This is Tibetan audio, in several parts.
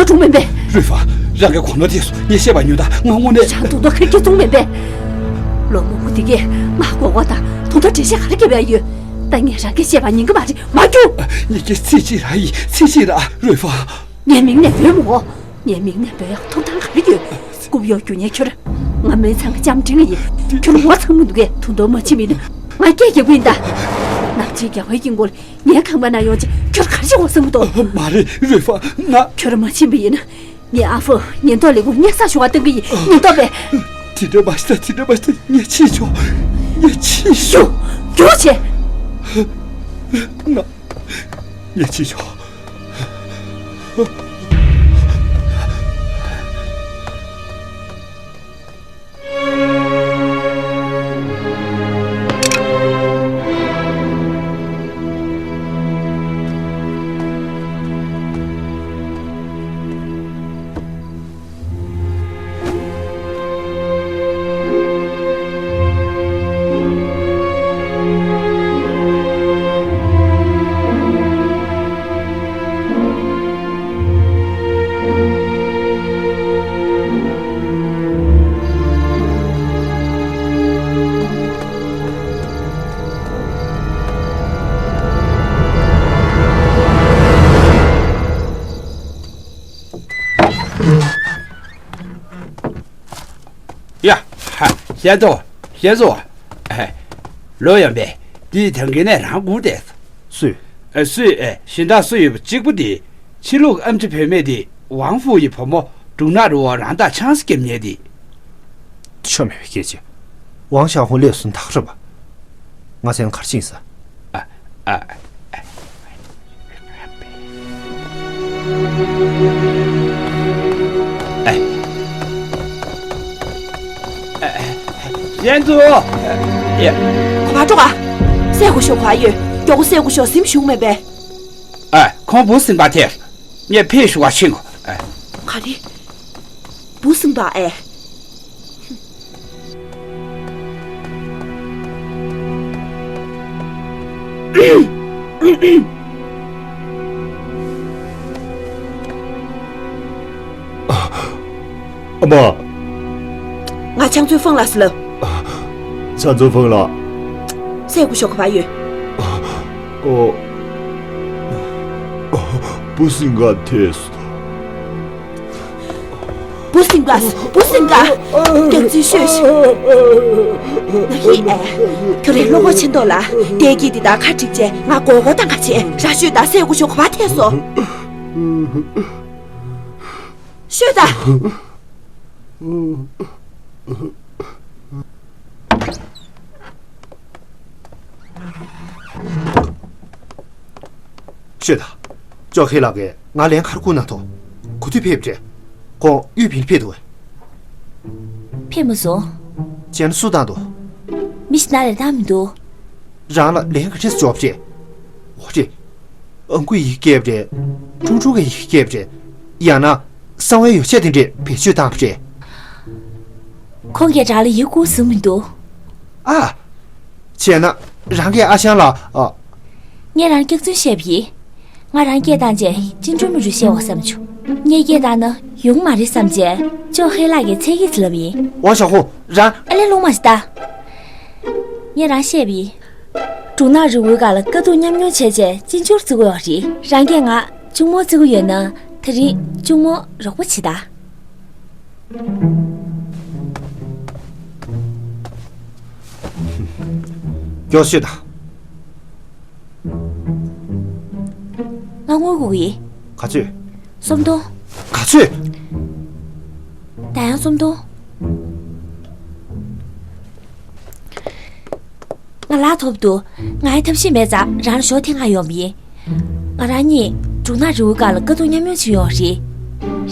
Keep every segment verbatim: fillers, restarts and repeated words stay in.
སྒྲུང་མིན་པས། རུས་ཧྥང་། རང་གི་གོ་ནོར་ཐེབས་སོང་། ངས་བཤད་པ་ཉོན་དང་། ང་དངོས་གནས། རང་དུང་དུ་ཁེར་སྐྱེ་ཚུང་མིན་པས། ལོ་མང་པོ་འདི་གས་ང་མགོ་སྐོར་དང་དུང་དུ་འགྲེལ་བཤད་ག་རེ་བརྒྱབ་ཡ་ཡོད། ད་ངས་རང་གིས་བཤད་པ་ཉན་གི་མ་རེད། མ་རྒྱུག་ཉིད་ཀྱིས་ཚིག་གཅིག་ར་ཡིན། ཚིག་གཅིག་ར། རུས་ཧྥང་། ངའི་མིང་ནས་འབོད་མོ། ངའི་མིང་ནས་འབོད་ཡག་ཐོབ་ཐང་ག་རེ་ཡོད། རྐུབ་གཡོག་རྒྱུག་ཉེན་ཁྱོད། ང་མིང་ཚང་གི་ལྕམ་འབྲིང་ཡིན། ཁྱོད་ངོ་ཚ་མི་འདུག་གས། དུང་དུ་མ་ཕྱིན་པ་ཡིན་ན་ང་སྐད་རྒྱག་གི་ཡིན་ད། ནམ་ཕྱེད་རྒྱལ་བའི་དཀྱིལ་འཁོར་ངའི་ཁང་པ་ན་ཡོང་ཅི། ཁྱོད་ག་རེ་བྱེད་དགོས་བསམ་གི་འདུག་མ་རེད། རུས་ཧྥང་། ང་། ཁྱོད་མ་ཕྱིན་པ་ཡིན་ན། ངའི་ཨ་ཕོ་ཉེན་རྟོག་ལས་ཁུངས་སྙན་སེང་ཞུ་བར་བཏང་གི་ཡིན། ཉེན་རྟོག་པས། དེ་འདྲ་མ་བྱེད། དེ་འདྲ་མ་བྱེད། ངས་ཕྱིན་ཆོག་ངས་ཕྱིན་ཆོག་རྒྱུགས། རྒྱུགས་བྱེད། ང་། ངས་ཕྱིན་ཆོག་ཡ། ཧ། ཤེས་སོང་། ཤེས་སོང་། ཨ། ལོ་ཡང་པས། འདི་ཐང་གི་ནས་རང་སྒུག་བསྡད་སོང་། སུས། ཨ། སུས། ཨ། གཞན་དག་སུ་ཡོད་པ་གཅིག་པུ་དེ། ཕྱི་ལུགས་ཨམ་ཆི་བུད་མེད་དེ། ཝང་ཧྥུ་ཡི་བུ་མོ་འབྲུག་ནག་རི་བོ་རང་དང་ཆང་ས་བརྒྱབ་ཉེ་དེ། ཆོ་མེད་པའི་སྐད་ཆ། ཝང་ཞའོ་ཧུང་སླེབས་སོང་། ད་ག་རེད་པ། ང་ཚོའི་གར་ཕྱིན་ས། ཨ། ཨ། ཨ། ཨ། ཡན་ཙུ། ཡ། ག་པར་འགྲོ་ག་སྲས་སྐུ་ཞབས་ག་པར་ཡོད། མགྱོགས་པོ་སྲས་སྐུ་ཞབས་གཟིམ་བཞུགས་མེད་པས། ཨ། ཁོང་བུ་སྲིན་པ་ཐེབས། ངས་ཕེབས་ཞུ་བ་ཕྱིན་གོ། ཨ། ག་རེ། བུ་སྲིན་པ་ཨེ། ཨ་མ། ང་ཆང་མཚོའི་ཧྥང་ལགས་སུ་ལབ། ཆང་མཚོའི་ཧྥང་ལགས། སྲས་སྐུ་ཞབས་ག་པར་ཡོད། ཨོ། བུ་སྲིན་པ་ཐེབས། བུ་སྲིན་པ། བུ་སྲིན་པ། རྒྱག་རྩིས་ཤོད་ཤིག་ན་ཧི་ཨེ། ཁྱོད་རའི་བློ་ཁོག་ཆེ་མདོག་ལ། བདེ་སྐྱིད་འདི་དག་ཁ་བསྒྲིགས་བྱས་ང་མགོ་སྐོར་བཏང་ག་བྱེད། ར་ཤོད་ད། སྲས་སྐུ་ཞབས་ག་པར་ཐེབས་སོང་། ཤོད་ད། ཤོད་ད། ཅོ་ཧེ་ལགས་ཀྱིས་ང་ལན་ག་རེ་བསྐུར་གནང་ཐོག་ག་དུས་ཕེབས་རེད། ཁོང་གཡུས་ཕིན་ཕེབས་འདུག་ཕེབས་མ་སོང་། བྱས་ན་སུ་བཏང་འདུག་མི་ཞིག་ན་ལས་བཏང་མི་འདུག་རང་ལ་ལན་ག་འདྲས་འབྱོར་བ་རེད། འོ་རེད། ཨང་ཀུའི་ཡི་གེ་བརྒྱབ་རེད། ཁྲུང་ཁྲུང་གི་ཡི་གེ་བརྒྱབ་རེད། ཡང་ན་གསང་བའི་ཡོ་བྱད་དེ་འདྲས་བེད་སྤྱོད་བཏང་བ་རེད། ཁོང་གིས་རང་ལ་ཡི་གེ་བསྐུར་ཟིན་མི་འདུག་ཨ། བྱས་ན་རང་གིས་ཨ་ཞང་ལ། ཨ། ངས་རང་སྐྱག་རྫུན་བཤད་པ་ཡིན། ང་རང་སྐད་བཏང་རྗེས་གཅེན་གཅུང་མི་རུ་བཤད་འོ་བསམ་བྱུང་། ངས་སྐད་བཏང་ན་ཡོང་མ་རེད་བསམ་རྗེས་ཅོ་ཧེ་ལགས་ཀྱིས་ཚད་ཀྱིས་ལབ་ཡིན། ཝང་ཞའོ་ཧུང་རང་། ཨ་ལས་རླུང་མ་བཞི་ལྟ། ངས་རང་བཤད་པ་ཡིན། འབྲུག་ནག་རི་བོའི་སྒང་ལ་དཀའ་སྡུག་མཉམ་མྱོང་བྱས་རྗེས་གཅེན་གཅུང་བརྩི་གི་ཡོད་རེད། རང་གིས་ང་གཅུང་མོ་བརྩི་གི་ཡོད་ན་དེ་རིང་གཅུང་མོ་རོགས་པ་བྱེད་ད། མགྱོགས་ཤོད་ད། ང་དངུལ་དགོས་ཀྱི་ཡིན། ག་ཚོད། སུམ་སྟོང་། ག་ཚོད། ད་ཡང་སུམ་སྟོང་། ང་ལག་ཐོབ་འདུག་ང་ཡི་ཐབས་ཤེས་མེད་ཙང་རང་ལ་ཞོ་འཐེན་ག་ཡོང་བ་ཡིན། ང་རང་གཉིས་འབྲུག་ནག་རི་བོའི་སྒང་ལ་དཀའ་སྡུག་མཉམ་མྱོང་བྱེད་ཡོང་རེད།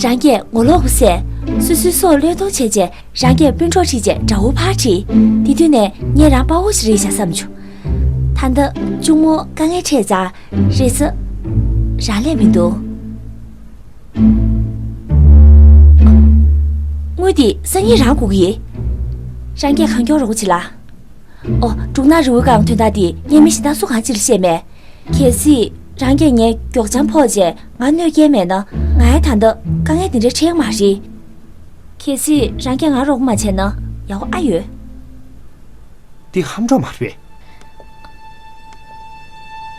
རང་གིས་ངོ་ལོག་པ་བསད། སོ་སོའི་སྲོག་བློས་གཏོང་བྱས་རྗེས་རང་གིས་དཔོན་གྲོགས་ཁྲིད་རྗེས་དགྲ་བོ་ཕར་ཁྲིད། དེ་དུས་ནས་ངས་རང་དཔའ་བོ་ཞིག་རེད་བཞག་བསམ་བྱུང་། ད་ལྟ་གཅུང་མོ་དཀའ་ངལ་འཕྲད་ཙང་རེས་གཟའ་རང་ལས་མི་འདུག་དངུལ་འདི་སང་ཉིན་རང་དགོས་ཀྱི་ཡིན། རང་གིས་གང་མགྱོགས་རོགས་པ་བྱེད་ལ། ཨོ། འབྲུག་ནག་རི་བོའི་སྒང་དོན་དག་འདི་ངས་མི་གཞན་དག་སུ་གང་ཅིག་ལ་བཤད་མེད། གལ་སྲིད་ རང་གིས་ངའི་མགྱོགས་བྱང་ཕོག་རྗེས་ང་གནོད་སྐྱེལ་མེད་ན། ང་ཡང་ད་ལྟ་དཀའ་ངལ་འདི་འདྲ་འཕྲད་ཀྱི་མ་རེད། གལ་སྲིད་རང་གིས་ང་རོགས་པ་མ་བྱས་ན་ཡག་པོ་ཨ་ཡོད། འདི་ཧམ་འགྲོ་མ་རེད་པས།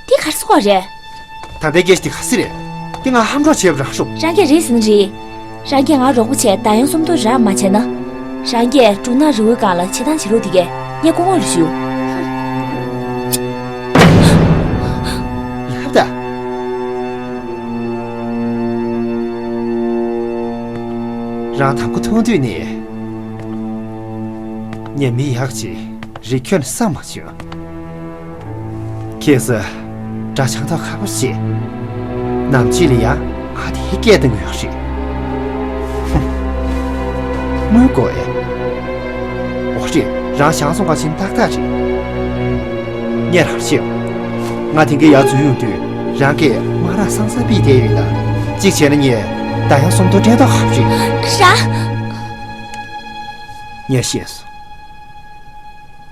འདི་ག་རེ་ཟེར་དགོས་རེད། ད་ལྟའི་སྐད་ཆ་འདི་ག་རེ་རེད། འདི་ང་ཧམ་འགྲོ་བྱས་པ་རང་ཤོག་རང་གིས་རེད་ཟེར་ན་རེད། རང་གིས་ང་རོགས་པ་བྱས་ད་ཡང་སུམ་མདོ་རང་མ་བྱས་ན། རང་གིས་འབྲུ་ནག་རི་བོའི་སྒང་ལ་བྱེད་སྟངས་བྱེད་ལུགས་དེ་གས་ངས་སྐུ་ངོ་རེ་ཞུ། ལབ་ད། རང་དང་པོ་མཐོང་དུས་ནས་ངས་མི་ཡག་ཅིག་རེད་ཁྱོན་ནས་བསམ་མ་བྱུང་། ཁྱེད་ཚོ་དགྲ་བྱང་ཐོག་ཁ་པོ་བྱེད། ནམ་ཕྱེད་ལ་ཡང་ང་དེའི་སྐད་དང་ངོས་རེད། ཧུམ། དངུལ་དགོས་ཨེ། འོ་རེད། རང་ཞང་ཙོང་ཁ་ཆེན་ཏག་ཏག་རེད། ངས་རང་ཤེས། ང་དེང་གི་ཡར་འཛུལ་ཡོང་དུས་རང་གིས་མ་ར་སང་སང་པི་བསྡད་ཡོད་ད། གཅིག་བྱས་ན་ངས་ད་ཡང་སུམ་མདོ་འདྲེན་ཐོག་ཁ་པོ་རེད། རང་། ངས་ཤེས་སོང་།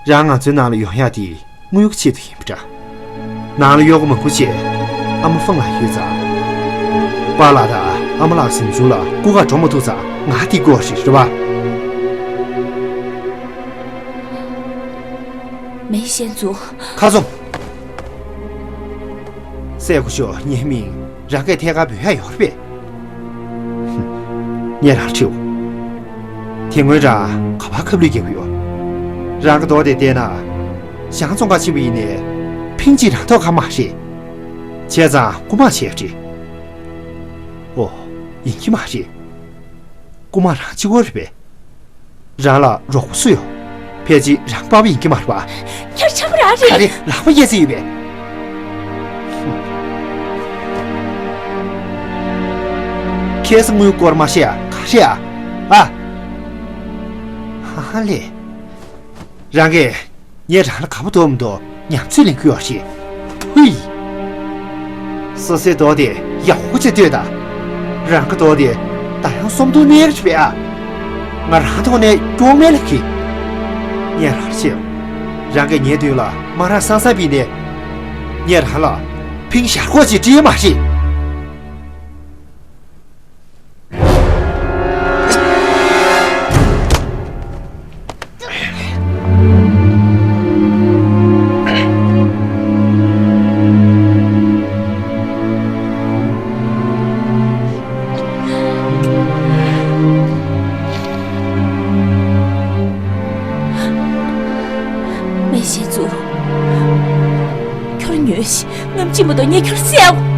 རང་ང་ཚོའི་ནང་ལ་ཡོང་ཡག་དེ་དངུལ་གྱི་ཆེད་དུ་ཡིན་པ་འདྲ། ནང་ལ་གཡོག་པོ་མང་པོ་བྱས། ཨ་མ་ཧྥང་ལགས་ཡོད་ཙང་། པཱ་ལགས་དང་ཨ་མ་ལགས་གཟིམ་ཆུང་ལ་སྐུ་ཁ་འགྲོ་མ་ཐུབ་ཙང་ང་དེ་དགོས་རེད་རེད་པ། མེ་ཤན་ཙུའུ། ཁ་སོང་། སྲས་སྐུ་ཞབས་ངའི་མིང་རང་གིས་ཐད་ཀར་འབོད་ཡག་ཡོད་རེད་པས། ངས་རང་ཁྲིད། དེ་སྔོན་རང་ག་པར་ཁ་བསླུས་རྒྱག་གི་ཡོད། རང་གི་མདོག་དེ་བལྟས་ན། ཞང་ཙོང་ཁ་ཆེན་པོ་ཡིན་ནའི། ཕིང་གཅིག་རང་ཐོག་ཁ་མ་རེད། བྱས་ཙང་རྐུ་མ་བྱས་རེད། ཨོ། ཡིན་གྱི་མ་རེད། རྐུ་མ་རང་གཅིག་པོ་རེད་པས། རང་ལ་རོགས་པ་སུ་ཡོད། ཕལ་ཆེར་རང་པ་ཕ་ཡིན་གྱི་མ་རེད་པ། ཁྱོད་ཆགས་པ་རང་རེད། ག་རེ་ལག་པ་རྒྱག་རྩིས་ཡོད་པས། ཁྱེད་ཚོ་དངུལ་སྐོར་མ་བཤད་ཡ་ག་རེ་ཨ། ཨ། ཧ་ཧ་ལས། རང་གིས་ངས་རང་ལ་ག་པར་འདོད་མི་འདོད་ཉམས་ཚོད་ལེན་གྱི་ཡོད་རེད། ཕུའི། སོ་སོའི་མདོག་དེ་ཡག་པོ་བྱས་ལྟོས་དང་། རང་གི་མདོག་དེ་ད་ཡང་སུམ་མདོ་གནས་རེད་པས་ཨ། ང་རང་ཐོག་ནས་སྐྱོན་མེད་ལ་གི། ངས་རང་ཤེས། རང་གིས་ངའི་མདུན་ལ་མ་ར་སང་སང་བིས་ནས། ངས་རང་ལ་ཕིང་ཞར་ཁོག་ཅིག་སྤྲད་མ་རེད། མེ་ཤན་ཙུའུ། ཁྱོད་ཉོན་ཞིག་ངམ་ཅི་མ་གཏོགས་ངས་ཁྱོད་བསད།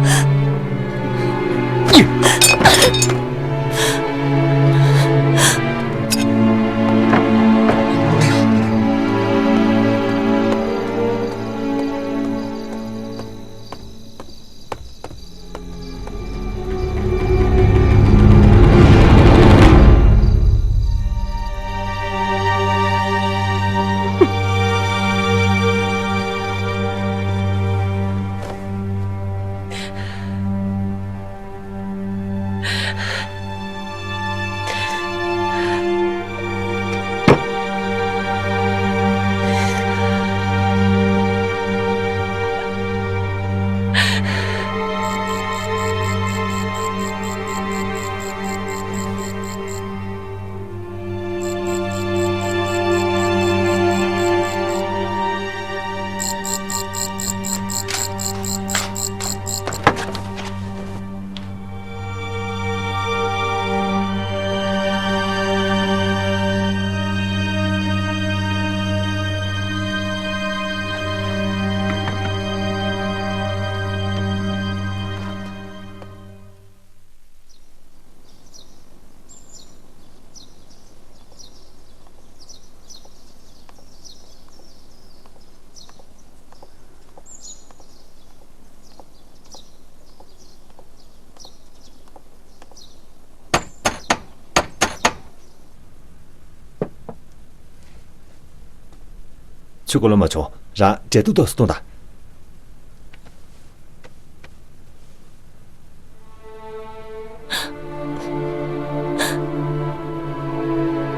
ཆུ་ཀོ་ལོ་མ་ཆོ་རང་འབྲས་ཐུག་ཏོག་སུ་བཏུང་དང་།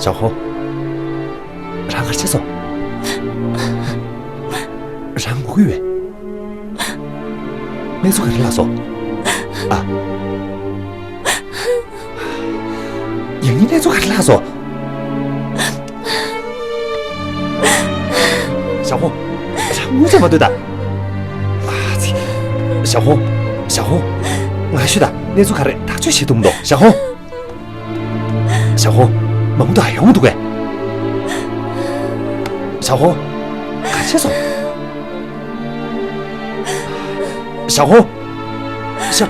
ཞའོ་ཧོ། རང་ག་རེ་བྱས་སོང་། རང་ངུ་གི་ཡོད་པས། གནས་ཚུལ་ག་རེ་ལྷག་སོང་། ཨ། ཡང་སྙིང་གནས་ཚུལ་ག་རེ་ལྷག་སོང་། ཞའོ་ཧོང་། ཞའོ་ཧོང་། ངུ་ཚ་མ་སྡོད་ད། ཨ་ཙི། ཞའོ་ཧོང་། ཞའོ་ཧོང་། ང་ཤོད་ད། གནས་ཚུལ་ག་རེ་ཐག་གཅོད་བྱེད་ཐུབ་མི་འདུག་ཞའོ་ཧོང་། ཞའོ་ཧོང་། མང་པོ་འདུག་ཨ། ཡོང་འདུག་གས། ཞའོ་ཧོང་། ག་བྱས་སོང་། ཞའོ་ཧོང་། ཞའོ།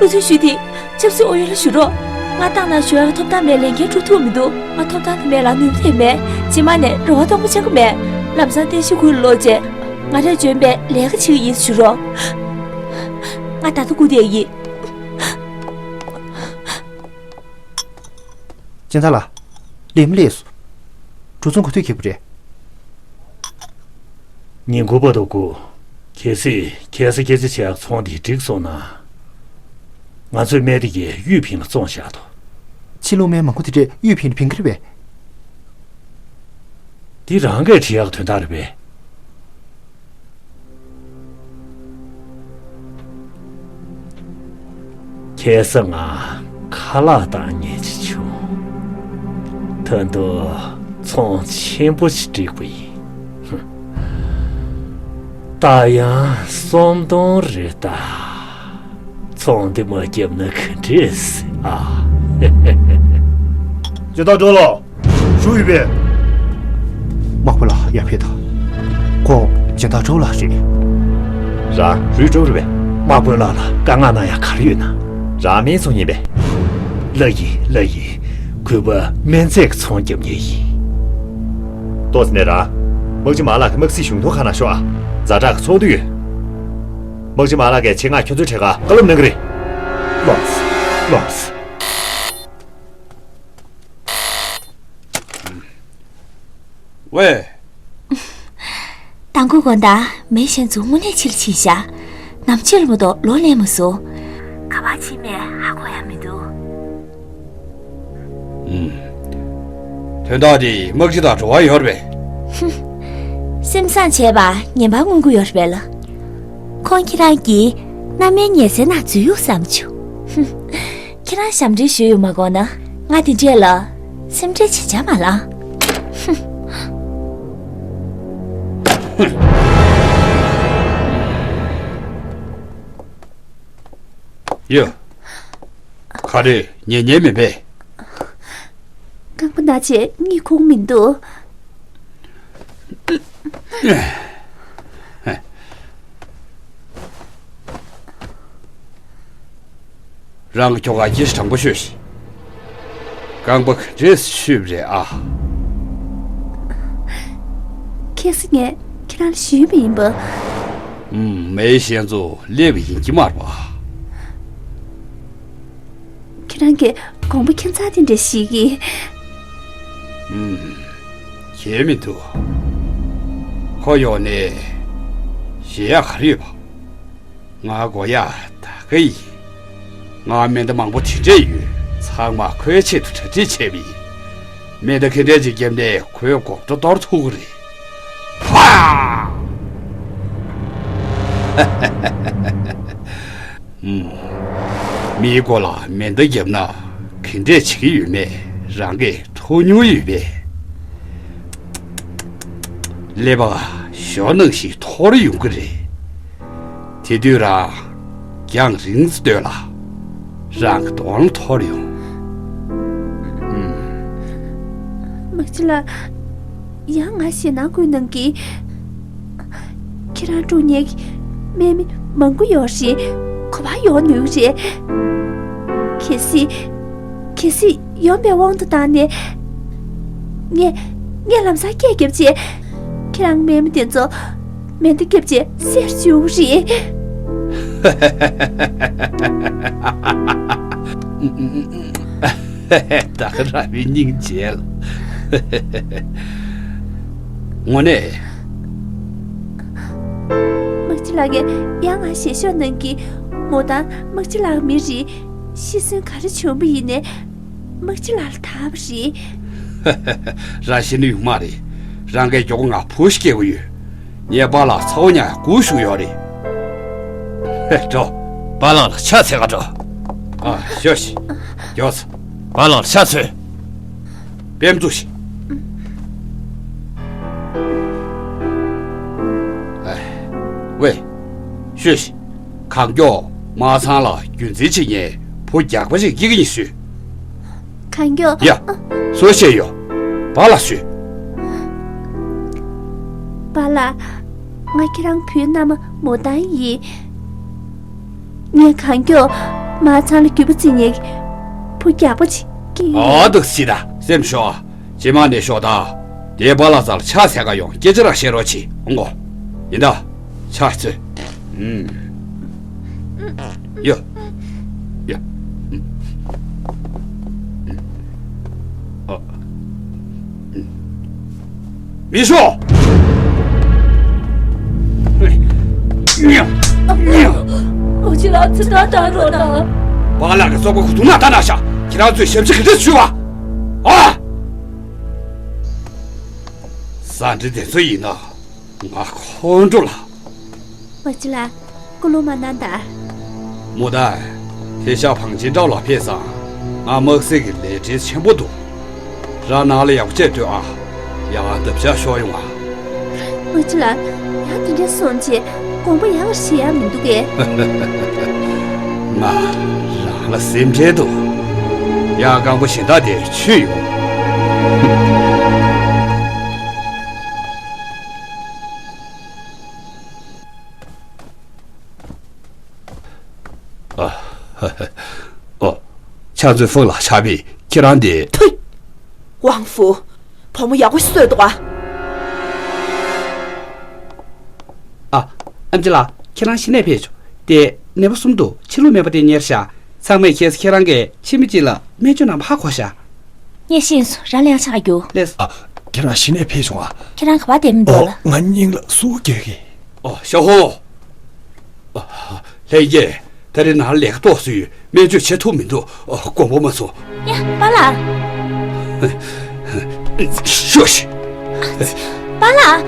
བློ་མཐུན་ཞུས་ཏེ། ཆབ་སྲིད་ཨུ་ཡོན་ལ་ཞུ་རོགས། ང་བཏང་ན་ཞུ་ཡག་ཐོབ་ཐང་མེད། ལས་འགན་སྒྲུབ་ཐུབ་མི་འདུག་ང་ཐོབ་ཐང་དེ་མེད་ལ་ནུས་པ་དེ་མེད། རྗེས་མ་ནས་རེ་བ་སྟོང་པ་ཆགས་ཀྱི་མེད། ལམ་སང་རྟེན་གཞི་ཁུལ་ལོག་རྗེས། ང་རས་འཇོན་པའི་ལས་ཀ་བྱེད་ཀྱི་ཡིན་ཞུ་རོགས། ང་ད་ལྟ་སྒུག་བསྡད་ཡིན། སྤྱན་ཚ་ལགས། ལས་མི་ལས་སུ། གྲོས་ཚོགས་ག་དུས་འཁེལ་བ་རེད། ཉིན་དགུ་པ་དུ་དགུ། གལ་སྲིད་ཁ་སང་སྐད་ཆ་བྱེད་ཡག་ཚོང་དེ་འགྲིག་སོང་ན། ང་ཚོའི་སྨན་སྡེ་གིས་གཡུས་ཕིང་ལ་བཙོང་བཞག་འདུག་ཕྱི་ལུགས་སྨན་མང་པོ་དེ་འདྲས་གཡུས་ཕིང་ལ་ཕིང་གི་རེད་པས། འདི་རང་གིས་བྲིས་ཡག་དོན་དག་རེད་པས། ཁ་སང་ང་ཁ་ལག་བཏང་ཉེན་ཅིག་བྱུང་། ད་དུང་ཚོང་ཆེན་པོ་ཞིག་བསྒྲིགས་པ་ཡིན། ད་ཡང་སུམ་སྟོང་རེད་ད། ཚོང་འདི་མ་བརྒྱབ་ན་ག་འདྲས་ཟེར་ཨ། སྦྱིན་བདག་ཀྲོའུ་ལགས། ཞུ་ཡོད་པས། དམག་དཔོན་ལགས་ཡར་ཕེབས་དང་། ཁོང་སྦྱིན་བདག་ཀྲོའུ་ལགས་རེད། རང་རུས་ཀྲོའུ་རེད་པས། དམག་དཔོན་ལགས་ལ་དཀའ་ངལ་གནང་ཡག་ག་རེ་ཡོད་ན། རང་སྨན་ཚོང་ཡིན་པས། ལགས་ཡིན་ལགས་ཡིན། གུས་པ་སྨན་རྫས་ཀྱི་ཚོང་རྒྱབ་མཁན་ཡིན། ཏོག་ཙམ་ནས་རང་། དམག་སྤྱི་མ་ལགས་ཀྱི་དམག་སྲིད་གཞུང་དོན་ཁང་ནང་ཤོག་ཨ། ཛ་དྲག་གི་ཚོགས་འདུ་ཡོད། དམག་སྤྱི་མ་ལགས་ཀྱིས་ཆེད་མངགས་ཁྱོད་ཚོའི་གྲས་ཀ་བཀའ་སློབ་གནང་གི་རེད། ལོངས། ལོངས། ཝེ། དང་པོ་དགོང་དག་མེ་ཞན་ཚོ་དངོས་གནས་ཕྱིར་ཕྱིན་ཤག་ནམ་ཕྱིར་མ་གཏོགས་ལོག་སླེབས་མ་སོང་། ག་པར་ཕྱིན་མེད་ཧ་གོ་ཡ་མི་འདུག་ཨུམ། དོན་དག་དེ་དམག་སྤྱི་དང་འབྲེལ་བ་ཡོད་རེད་པས། ཧུམ། སེམས་བཟང་བྱས་པ་ངན་པ་མངོན་གྱི་ཡོད་རེད་པས་ལ། ཁོང་ཁྱེད་རང་གིས་མནའ་མའི་ཉལ་སའི་ནང་འཛུལ་ཡོང་བསམ་བྱུང་། ཧུམ། ཁྱེད་རང་ཞབས་འདྲེན་ཞུས་ཡོད་མ་དགོངས་ན་ང་དེ་འདྲས་ལ་སེམས་ཁྲལ་བྱེད་བྱ་མ་ལང་། ཧུམ། ཡ། ག་རེ་ཉན་ཉན་མེད་པས། རྐང་པ་ན་ཆེ་གཉིད་ཁུག་མི་འདུག་རང་གི་ཁྱོ་ག་སྐྱེ་ཤི་དྲང་པོ་ཤོད་ཤིག་རྐང་པ་ག་འདྲས་ཤོད་པ་རེད་ཨ། ཁ་སང་ངས་ཁྱེད་རང་ལ་ཞུས་པ་ཡིན་པ། ཨུམ། མེ་ཤན་ཚོ་སླེབས་པ་ཡིན་གྱི་མ་རེད་པ། ཁྱེད་རང་གིས་དགོངས་པ་ཁྱད་མཚར་དེ་འདྲ་ཞིག་གིས། ཨུམ། གལ་མི་འདུག་ཁོ་ཡོང་ནས་ཞེ་ཡག་ག་རེ་ཡོད་པ། ང་དགོས་ཡག་ད་ག་ཡིན། ང་མེ་མདའ་མང་པོ་དེ་འདྲས་ཡོད། ཚང་མ་ཁོའི་ཆེད་དུ་གྲ་སྒྲིག་བྱས་པ་ཡིན། མེ་མདའ་ག་འདྲས་ཅིག་བརྒྱབ་ནས་ཁོའི་མགོ་སྐྲ་གཏོར་ཐུབ་ཀྱི་རེད། ཕ། ཨུམ། མིའི་མགོ་ལ་མེ་མདའ་བརྒྱབ་ན་ག་འདྲས་བྱེད་ཀྱི་ཡོད་མེད་རང་གིས་ཐུགས་མྱོང་ཡོད་པས། ཀླད་པ་ཞོ་ནང་བཞིན་འཐོར་ཡོང་གི་རེད། དེ་དུས་རང་རྒྱང་རིང་ཙམ་སྡོད་ལ། རང་གི་གདོང་ལ་འཐོར་ཡོང་། ཨུམ། དམག་སྤྱི་ལགས། ཡང་ང་ཞེད་སྣང་སྐུལ་གནང་གི། ཁྱེད་རང་དཀྲུག་ཉེན་གྱི་དམག་མི་མང་པོ་ཡོད་རེད། ག་པར་ཡོང་ནུས་རེད། གལ་སྲིད། གལ་སྲིད་ཡོང་པའི་དབང་དུ་བཏང་ནས། ངས། ངས་ལམ་སང་སྐད་བརྒྱབ་བྱས། ཁྱེད་རང་དམག་མི་དེ་ཚོ་མེ་མདའ་བརྒྱབ་བྱས་བསད་བཅུག་རེད། ད་ག་རང་བའི་སྙིང་རྗེ་ལ། དངོས་གནས། ལགས་ཀྱིས་ཡང་ང་ཞེ་ཤོག་གནང་གི། མོ་དང་དམག་སྤྱི་ལགས་མི་རེད། ཤི་གསོན་ག་རེ་བྱུང་བ་ཡིན་ནའི་དམག་སྤྱི་ལགས་ལ་ཐར་བ་རེད། རང་ཤི་ནི་ཡོང་མ་རེད། རང་གི་མགྱོགས་པོ་ང་བུ་ཞིག་སྐྱེ་གི་ཡོད། ངའི་པཱ་ལགས་ཚ་བོ་ཉག་སྒུག་བཞུགས་ཡོད་རེད། ཧེ། འགྲོ། པཱ་ལགས་ལ་ཕྱག་འཚལ་ག་འགྲོ། ཨ། ཤོག་ཤིག་མགྱོགས་སོང་། པཱ་ལགས་ལ་ཕྱག་འཚལ། པད་མ་བཙུགས་ཤིག་ཨེ། ཝེ། ཤོག་ཤིག་གང་མགྱོགས་དམག་ཚང་ལ་རྒྱུན་འཛིན་བྱེད་མཁན་བུ་རྒྱགས་པ་ཞིག་སྐྱེ་གི་ཡིན་ཞུས། གང་མགྱོགས། ཡ། སུ་བཤད་ཡོད། པཱ་ལགས་ཞུས། པཱ་ལགས། ང་ཁྱེད་རང་བུའི་མནའ་མ་མོ་ཏཱ་ཡིན། ངས་གང་མགྱོགས་དམག་ཚང་ལ་རྒྱུས་པ་བརྩི་མཁན་བུ་རྒྱགས་པ་ཅིག་སྐྱེ། ཨ། འདུག་སེ་ད་སེམས་ཤོག་ཨ། རྗེས་མ་ནས་ཤོག་ད། དེ་པཱ་ལགས་རྩ་ལ་ཕྱག་འཚལ་ག་ཡོང་། སྐད་ཆ་རང་བཤད་རོགས་བྱེད། འོང་གོ། ཡིན་ད། ཕྱག་འཚལ། ཨུམ། ཡ། ཡ། ཨུམ། ཨུམ། ཨ། ཨུམ། མི་ཤོག་ཉ། ཉ། ཨ་ཅེ་ལགས། ཚེ་ཐར་བཏང་རོགས་གནང་། པཱ་ལགས་ཀྱི་སོག་པོ་ཁོ་དུང་ནང་ད་ན་ཤག་ཁྱེད་རང་ཚོས་ཞབས་ཕྱི་ག་འདྲ་ཞུ་བ། ཨ། ཟ་འདྲེ་དེ་ཚོ་ཡིན་ན་ང་ཁོང་ཁྲོ་ལ། པ་ཅི་ལགས། སྐུ་རླུང་མ་གནང་དང་། མོ་ཏཱ། དེ་ཤག་བང་ཆེན་འགྲམ་ལ་ཕེབས་སོང་། ང་དམག་སྲིད་ཀྱི་ལས་བྲེལ་ཆེན་པོ་འདུག་རང་ནང་ལ་ཡག་པོ་བྱས་སྡོད་ཨ། ཡང་འདབ་ཆགས་ཤོར་ཡོང་ཨ། པ་ཅི་ལགས། ཡང་དེ་འདྲ་སོང་རྗེས་དགོངས་པ་ཡག་པོ་བཞེས་ཡག་མི་འདུག་གས། ང་རང་ལ་སེམས་ཁྲལ་འདུག་ཡང་རྐང་པ་གཞན་དག་དེ་ཆུད་ཡོང་། ཨ། ཨོ། ཕྱག་མཛོད་ཧྥུང་ལགས། ཕྱག་དཔེ་ཁྱེད་རང་དེ། ཐུས། ཝང་ཧྥུ། བུ་མོ་ཡག་པོ་ཞིག་གསོས་འདུག་ཨ། ཨ། ཨེམ་ཆི་ལགས། ཁྱེད་རང་གཞི་ནས་ཕེབས་བྱུང་། དེ་ནད་པ་གསུམ་འདུག་ཕྱི་ལུགས་སྨན་པ་དེ་གཉེར་ཤག་ཚང་མས་ཁྱེད་ཁྱེད་རང་གི་ཁྱིམ་མི་གཅིག་ལ་སྨན་བཅོས་གནང་བ་ཧ་གོ་ཤག་ངས་ཤེས་སོང་། རང་ལ་ཡང་ཆ་རྒྱུ། ལགས་སོ། ཨ། ཁྱེད་རང་གཞི་ནས་ཕེབས་བྱུང་ཨ། ཁྱེད་རང་ག་པར་བསྡད་མི་འདུག་ཨོ། ལ། ང་སྙིང་ལ་ཟུག་རྒྱག་གི། ཨོ། ཞའོ་ཧུང་། ཨོ། ལྷན་རྒྱས། ད་རེས་ནང་ལས་ཀ་ཏོག་ཙམ་ཡོད། སྨན་བཅོས་བྱེད་ཐུབ་མི་འདུག་ཨོ། དགོངས་པ་མ་ཚོམ། ཡ། པཱ་ལགས། ཤོག་ཤིག་པཱ་ལགས།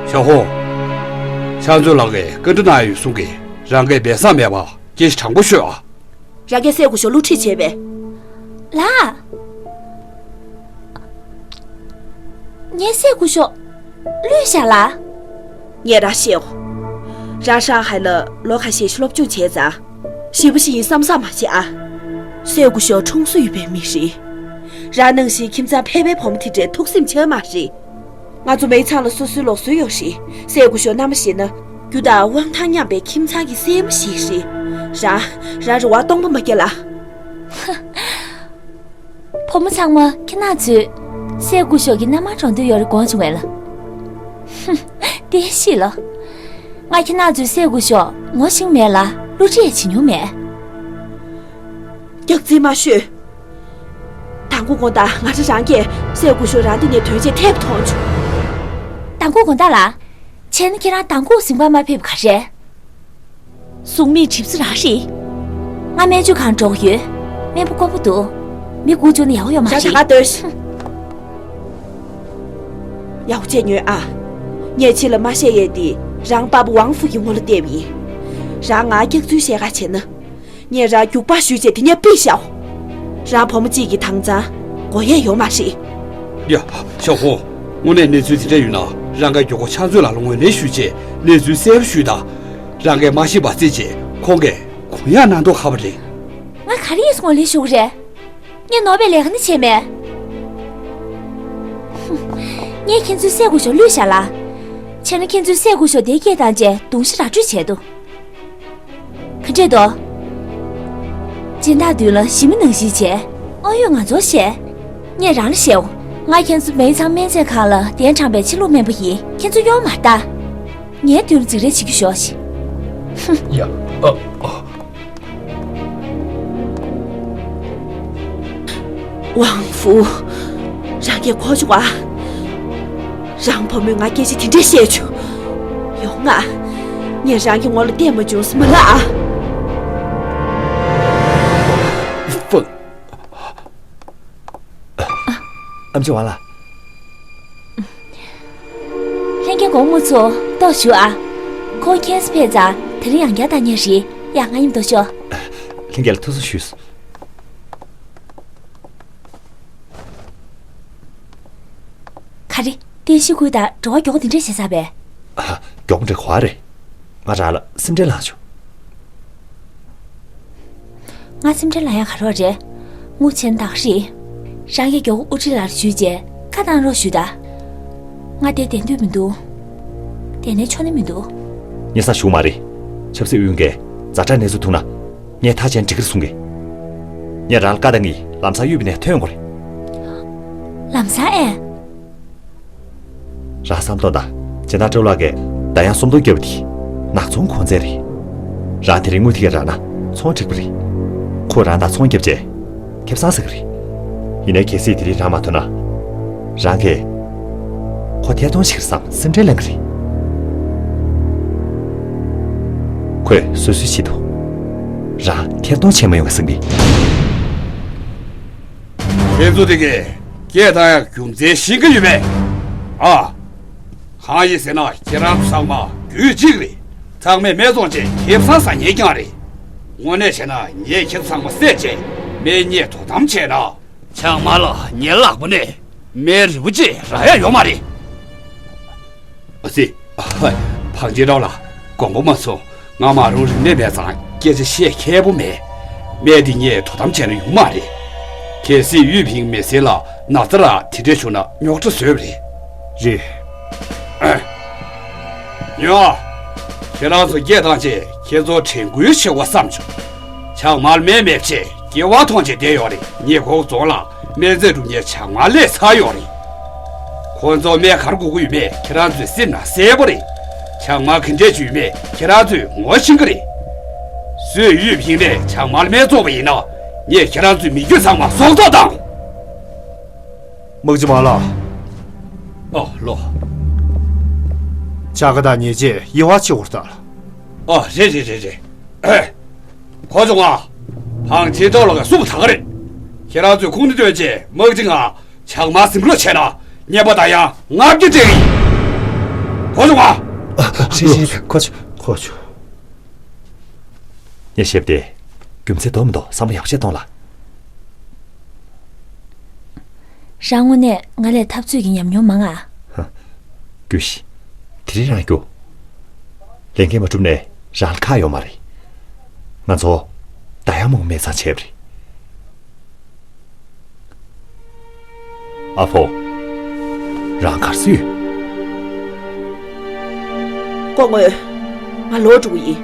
ཞའོ་ཧུང་། ཕྱག་མཛོད་ལགས་ཀྱིས་བཀའ་འདྲི་གནང་ཡོད་གསུང་གི། རང་གིས་སྦས་གསང་མེད་པ་སྐད་ཆ་དྲང་པོ་ཤོད་ཨ། རང་གིས་སྲས་སྐུ་ཞབས་བསླུ་བྲིད་བྱས་པས། ལགས། ངས་སྲས་སྐུ་ཞབས་བསླུས་བཞག་ལགས། ངས་རང་བཤད་འོ། རང་ཧྲང་ཧའེ་ལ་ལོ་ཁ་ཤས་ཤིག་སློབ་སྦྱོང་བྱས་ཙང་། ཞེ་པོ་ཞིག་ཡིན་བསམ་བསམ་མ་བྱེད་ཨ། སྲས་སྐུ་ཞབས་ཁྲུང་སུ་ཡོད་པའི་མི་རེད། རང་ནང་བཞིན་ཁྱིམ་ཚང་ཕལ་པའི་བུ་མོ་དེ་འདྲའི་ཐུགས་སེམས་ཆེ་བ་མ་རེད། ང་ཚོ་མའི་ཚང་ལ་སོ་སོའི་ལུགས་སྲོལ་ཡོད་རེད། སྲས་སྐུ་ཞབས་མནའ་མ་བཞེས་ན། རྒྱུ་དང་དབང་ཐང་མཉམ་པའི་ཁྱིམ་ཚང་གི་སྲས་མོ་ཞིག་རེད། རང་། རང་རེ་བ་སྟོང་པ་མ་རྒྱག་ལ། བུ་མོ་ཚང་མ་ཁྱེད་རང་ཚོས་སྲས་སྐུ་ཞབས་ཀྱི་མནའ་མར་གྲོངས་འདོད་ཡོད་རེད་དགོངས་བྱུང་བས་ལ། ཧུམ། བདེན་ཤེས་ལོ། ང་ཁྱེད་རང་ཚོའི་སྲས་སྐུ་ཞབས་ངོ་ཤེས་མེད་ལ་བསླུ་བྲིད་ཡང་བྱེད་མྱོང་མེད། སྐྱག་རྫུན་མ་ཤོད། དང་པོ་དགོང་དག་ང་ཚོ་རང་གིས་སྲས་སྐུ་ཞབས་རང་འདི་ནས་ཐོན་རྗེས་ཐད་པ་མཐོང་བྱུང་། དང་པོ་དགོང་དག་ལ། བྱས་ན་ཁྱེད་རང་དང་པོ་གཟིམ་ཁང་མར་ཕེབས་པ་ག་རེ། གཟུགས་མེད་གྲིབ་བསིལ་རང་རེད། ང་སྨན་བཅོས་ཁང་འགྲོ་གི་ཡོད། སྨན་པ་དཀོན་པོ་འདུག་མི་སྒུག་བཅུག་ན་ཡག་པོ་ཡོད་མ་རེད། ད་ག་སྡོད། ཡག་པོ་བྱས་ཉོན་ཨ། ངས་ཕྱི་ལ་མ་བཤད་ཡས་འདི་རང་པ་ཕ་ཝང་ཧྥུ་གི་ངོ་ལ་བལྟས་པ་ཡིན། རང་ང་སྐྱག་རྫུན་བཤད་ག་བྱས་ན། ངས་རང་རྒྱུག་པ་གཞུས་བྱས་དེ་ནས་ཕུད་བཞག་རང་བུ་མོ་གཅིག་གི་དྭངས་གཙང་དགོས་ཡས་ཡོད་མ་རེད། ཡ། ཞའོ་ཧོ། དངོས་གནས་གནས་ཚུལ་དེ་འདྲ་ཡོད་ན་རང་གི་མགྱོགས་པོ་ཕྱག་མཛོད་ལ་ངོས་ལེན་ཞུས་རྗེས་གནས་ཚུལ་གསལ་པོ་ཞུས་དང་། རང་གིས་མ་ཤེས་པ་བརྩིས་རྗེས་ཁོང་གིས་གུ་ཡངས་གནང་མདོག་ཁ་པོ་རེད། ང་ག་རེ་ཡིན་ངོས་ལེན་ཞུ་གི་རེད། ངས་ནོར་བའི་ལས་ཀ་ནི་བྱས་མེད། ཧུམ། ངས་ཁྱེད་ཚོའི་སྲས་སྐུ་ཞབས་བསླུས་བཞག་ལ། བྱས་ན་ཁྱེད་ཚོའི་སྲས་སྐུ་ཞབས་དེ་སྐད་བཏང་རྗེས་གདུང་ཤེས་ར་སྤྲོད་བྱས་འདུག་ག་འདྲས་འདུག་སྦྱིན་བདག་མདུན་ལ་ཞི་མི་ནང་བཞིན་བྱས། དངོས་ཡོད་ང་ཚོར་བཤད། ངས་རང་ལ་བཤད་འོ། ང་ཁྱེད་ཚོ་མའི་ཚང་སྨན་རྩིས་ཁང་ལ་གདན་དྲངས་པའི་ཕྱི་ལུགས་སྨན་པ་ཡིན། ཁྱེད་ཚོ་གཡོལ་མ་ལྟ། ངའི་མདུན་ལ་འཛིང་རེས་བྱེད་རྒྱུ་ཞོག་ཤིག་ཧུམ། ཡ། ཨ། ཨ། ཝང་ཧྥུ། རང་གིས་གོ་བྱུང་བ། རང་བུ་མོས་ང་སྐད་ཆ་དེ་འདྲས་བཤད་བྱུང་། ཡོང་ང་། ངས་རང་གི་ངོ་ལ་བལྟས་མ་བྱུང་ཟེར་མ་ལབ་ཨ། ཧྥུ། ཨེམ་ཆི་ཝང་ལགས། ལྷན་རྒྱས་གོང་མ་ཚོ་ལྟོགས་བཞུགས་ཨ། ཁོང་ཁྱིམ་ས་ཕེབས་ཙང་དེ་རིང་ཡང་བསྐྱར་བཏང་མཁན་རེད། ཡ། ང་མཉམ་དུ་ཤོག་ལྷན་རྒྱས་ལ་ཐུགས་གསོ་ཞུས། ག་རེ། བསྟན་བཤིག་ཁུལ་དང་འབྲེལ་བ་མགྱོགས་པོ་དེ་འདྲས་བྱས་ཚར་བས། ཨ། མགྱོགས་པོ་འདྲ་གོ་བ་རེད། ང་རང་ལ་སེམས་ཁྲལ་ལངས་བྱུང་། ང་སེམས་ཁྲལ་ལངས་ཡ་ག་རེ་རེད། ངུ་ཆེན་དག་རེད། རང་གིས་མགྱོགས་པོ་དབུ་ཁྲིད་ལགས་ལ་ཞུས་རྗེས་བཀའ་བཏང་རོགས་ཞུ་ད། ང་དེ་བསྡད་འདོད་མི་འདུག་བསྡད་ནས་ཆོག་ནི་མི་འདུག་ངས་ས་ཞུགས་མ་རེད། ཆབ་སྲིད་ཨུ་ཡོན་གྱིས་ཛ་དྲག་གནས་ཚུལ་ཐུག་ན། ངས་ཐག་བཅད་འགྲིག་གི་རེད་གསུང་གི། ངས་རང་ལ་བཀའ་བཏང་གི། ལམ་སང་གཡུས་པ་ནས་ཐོན་དགོས་རེད། ལམ་སང་ཨེ། རང་བསམ་གཏོང་དང་། སྦྱིན་བདག་ཀྲོའུ་ལགས་ཀྱིས་ཟླ་ཡང་སུམ་སྟོང་བརྒྱབ་པ་དེ་ནག་ཚོང་གོང་ཚད་རེད། རང་དེ་རིང་དངུལ་དེ་ག་རག་ན་ཚོང་འགྲིག་པ་རེད། ཁོས་རང་དང་ཚོང་བརྒྱབ་རྗེས་ཁེ་བཟང་ཟ་གི་རེད། ཡིན་ནའི་གལ་སྲིད་དེ་རིང་རང་མ་ཐོན་ན། རང་གིས་ཁོ་ཐེར་གཏོང་བྱེད་ཀྱི་རེད་བསམ་སེམས་ཁྲལ་ལངས་ཀྱི་རེད། ཁོས་བཟོད་གསོལ་བྱེད་དུ། རང་ཐེར་གཏོང་བྱེད་མ་ཡོང་བ་བསམ་གི། ཁྱེད་ཚོ་དེ་གས་སྐད་བཏང་ཡག་རྒྱུ་མཚན་ཤེས་ཀྱི་ཡོད་པས། ཨ། གང་ཡིན་ཟེར་ན་ཁྱེད་རང་ཚོ་ཚང་མ་རྒྱུད་གཅིག་རེད། ཚང་མས་སྨད་འཚོང་བྱས་ཁེ་བཟང་ཟ་མཁན་རྐྱང་རེད། དངོས་གནས་བྱས་ན་ངས་ཁྱེད་ཚོ་ཚང་མ་བསད་བྱས་སྨད་རྙེད་དོ་དམ་བྱས་ན། ཆང་མ་ལ་ངའི་ལག་པ་ནས་སྨད་རི་བོ་ཅིག་རག་ཡ་ཡོད་མ་རེད། ཨ་ཙི། ཧའི། ཕང་ཅི་རོ་ལ། དགོངས་པ་མ་ཚོམ། ང་མ་རུང་རིག་གནས་མེད་ཙང་སྐད་ཆ་བཤད་མཁས་པོ་མེད། སྨད་འདི་ངས་དོ་དམ་བྱས་ན་ཡོང་མ་རེད། གལ་སྲིད་ཡུས་ཕིང་མི་སེར་ལ་ན་ཚ་རག་དེ་འདྲས་བྱུང་ན་རྙོག་དྲ་བཟོས་པ་རེད། རེད། ཨ། ཉོ། ཁྱེད་རང་ཚོ་སྐད་བཏང་བྱས་ཁྱེད་ཚོ་དྲན་སྐུལ་བྱེད་དགོས་བསམ་བྱུང་། ཆང་མ་ལ་སྨན་མེད་བྱས་སྐྱེ་བ་མཐོང་བྱས་བསྡད་ཡོད་རེད། ཉེ་འཁོར་རྫོང་ལ་སྨན་རྫས་སྒྲུབ་མཁན་ཆང་མ་ལས་ཚར་ཡོད་རེད། ཁོང་ཚོ་སྨན་ག་རེ་དགོས་ཀྱི་ཡོད་མེད་ཁྱེད་རང་ཚོས་སེམས་ནང་གསལ་པོ་རེད། ཆང་མ་ག་འདྲས་ཅིག་ཡོད་མེད་ཁྱེད་རང་ཚོས་ངོ་ཤེས་ཀྱི་རེད། སུས་ཡུས་ཕིང་ནས་ཆང་མ་ལ་སྨན་བཙོངས་པ་ཡིན་ན། ངས་ཁྱེད་རང་ཚོའི་མི་རྒྱུད་ཚང་མ་སྲོག་ཐོག་བཏང་། དམག་སྤྱི་མ་ལགས། ཨོ་ལོ། ཇ་ག་དང་ཉེས་ཆད་དབྱེ་བ་ཕྱེ་དགོས་རེད་ད། ཨོ་རེད་རེད་རེད་རེད། གོ་བྱུང་ང་། ཕང་ཅི་ཏོ་ལོ་ག་སུ་བུ་ད་ག་རེད། ཁྱེད་རང་ཚོས་ཁུངས་སྣེ་སྟོན་བྱས་དམག་སྤྱི་ང་ཆག་མ་སིམ་ལོ་བྱས་ན་ཉེས་པ་ད་ཡང་ལྔ་བརྒྱ་སྤྲད་གི་ཡིན། གོ་བྱུང་ང་། རེད་རེད་རེད། གོ་བྱུང་གོ་བྱུང་། ངས་བཤད་པ་དེ་རྒྱུ་མཚན་འདུག་མི་འདུག་བསམ་བློ་ཡག་པོ་བྱས་གཏོང་ལ། རང་དངོས་གནས་ང་ལས་འཐབ་རྩོད་ཀྱི་ཉམས་མྱོང་མང་ང་། ཧ། རྒྱུགས་ཤིག་དེ་རིང་རང་རྒྱུགས། ལས་འགན་མ་བསྒྲུབས་ནས་རང་ལ་ཁག་ཡོད་མ་རེད། ང་ཚོ་ད་ཡང་མོ་མེད་ཚང་བྱས་པ་རེད། ཨ་ཕོ། རང་ག་རེ་ཟེར་ཡོད། སྐུ་ངོ། ང་ལོག་འགྲོ་གི་ཡིན།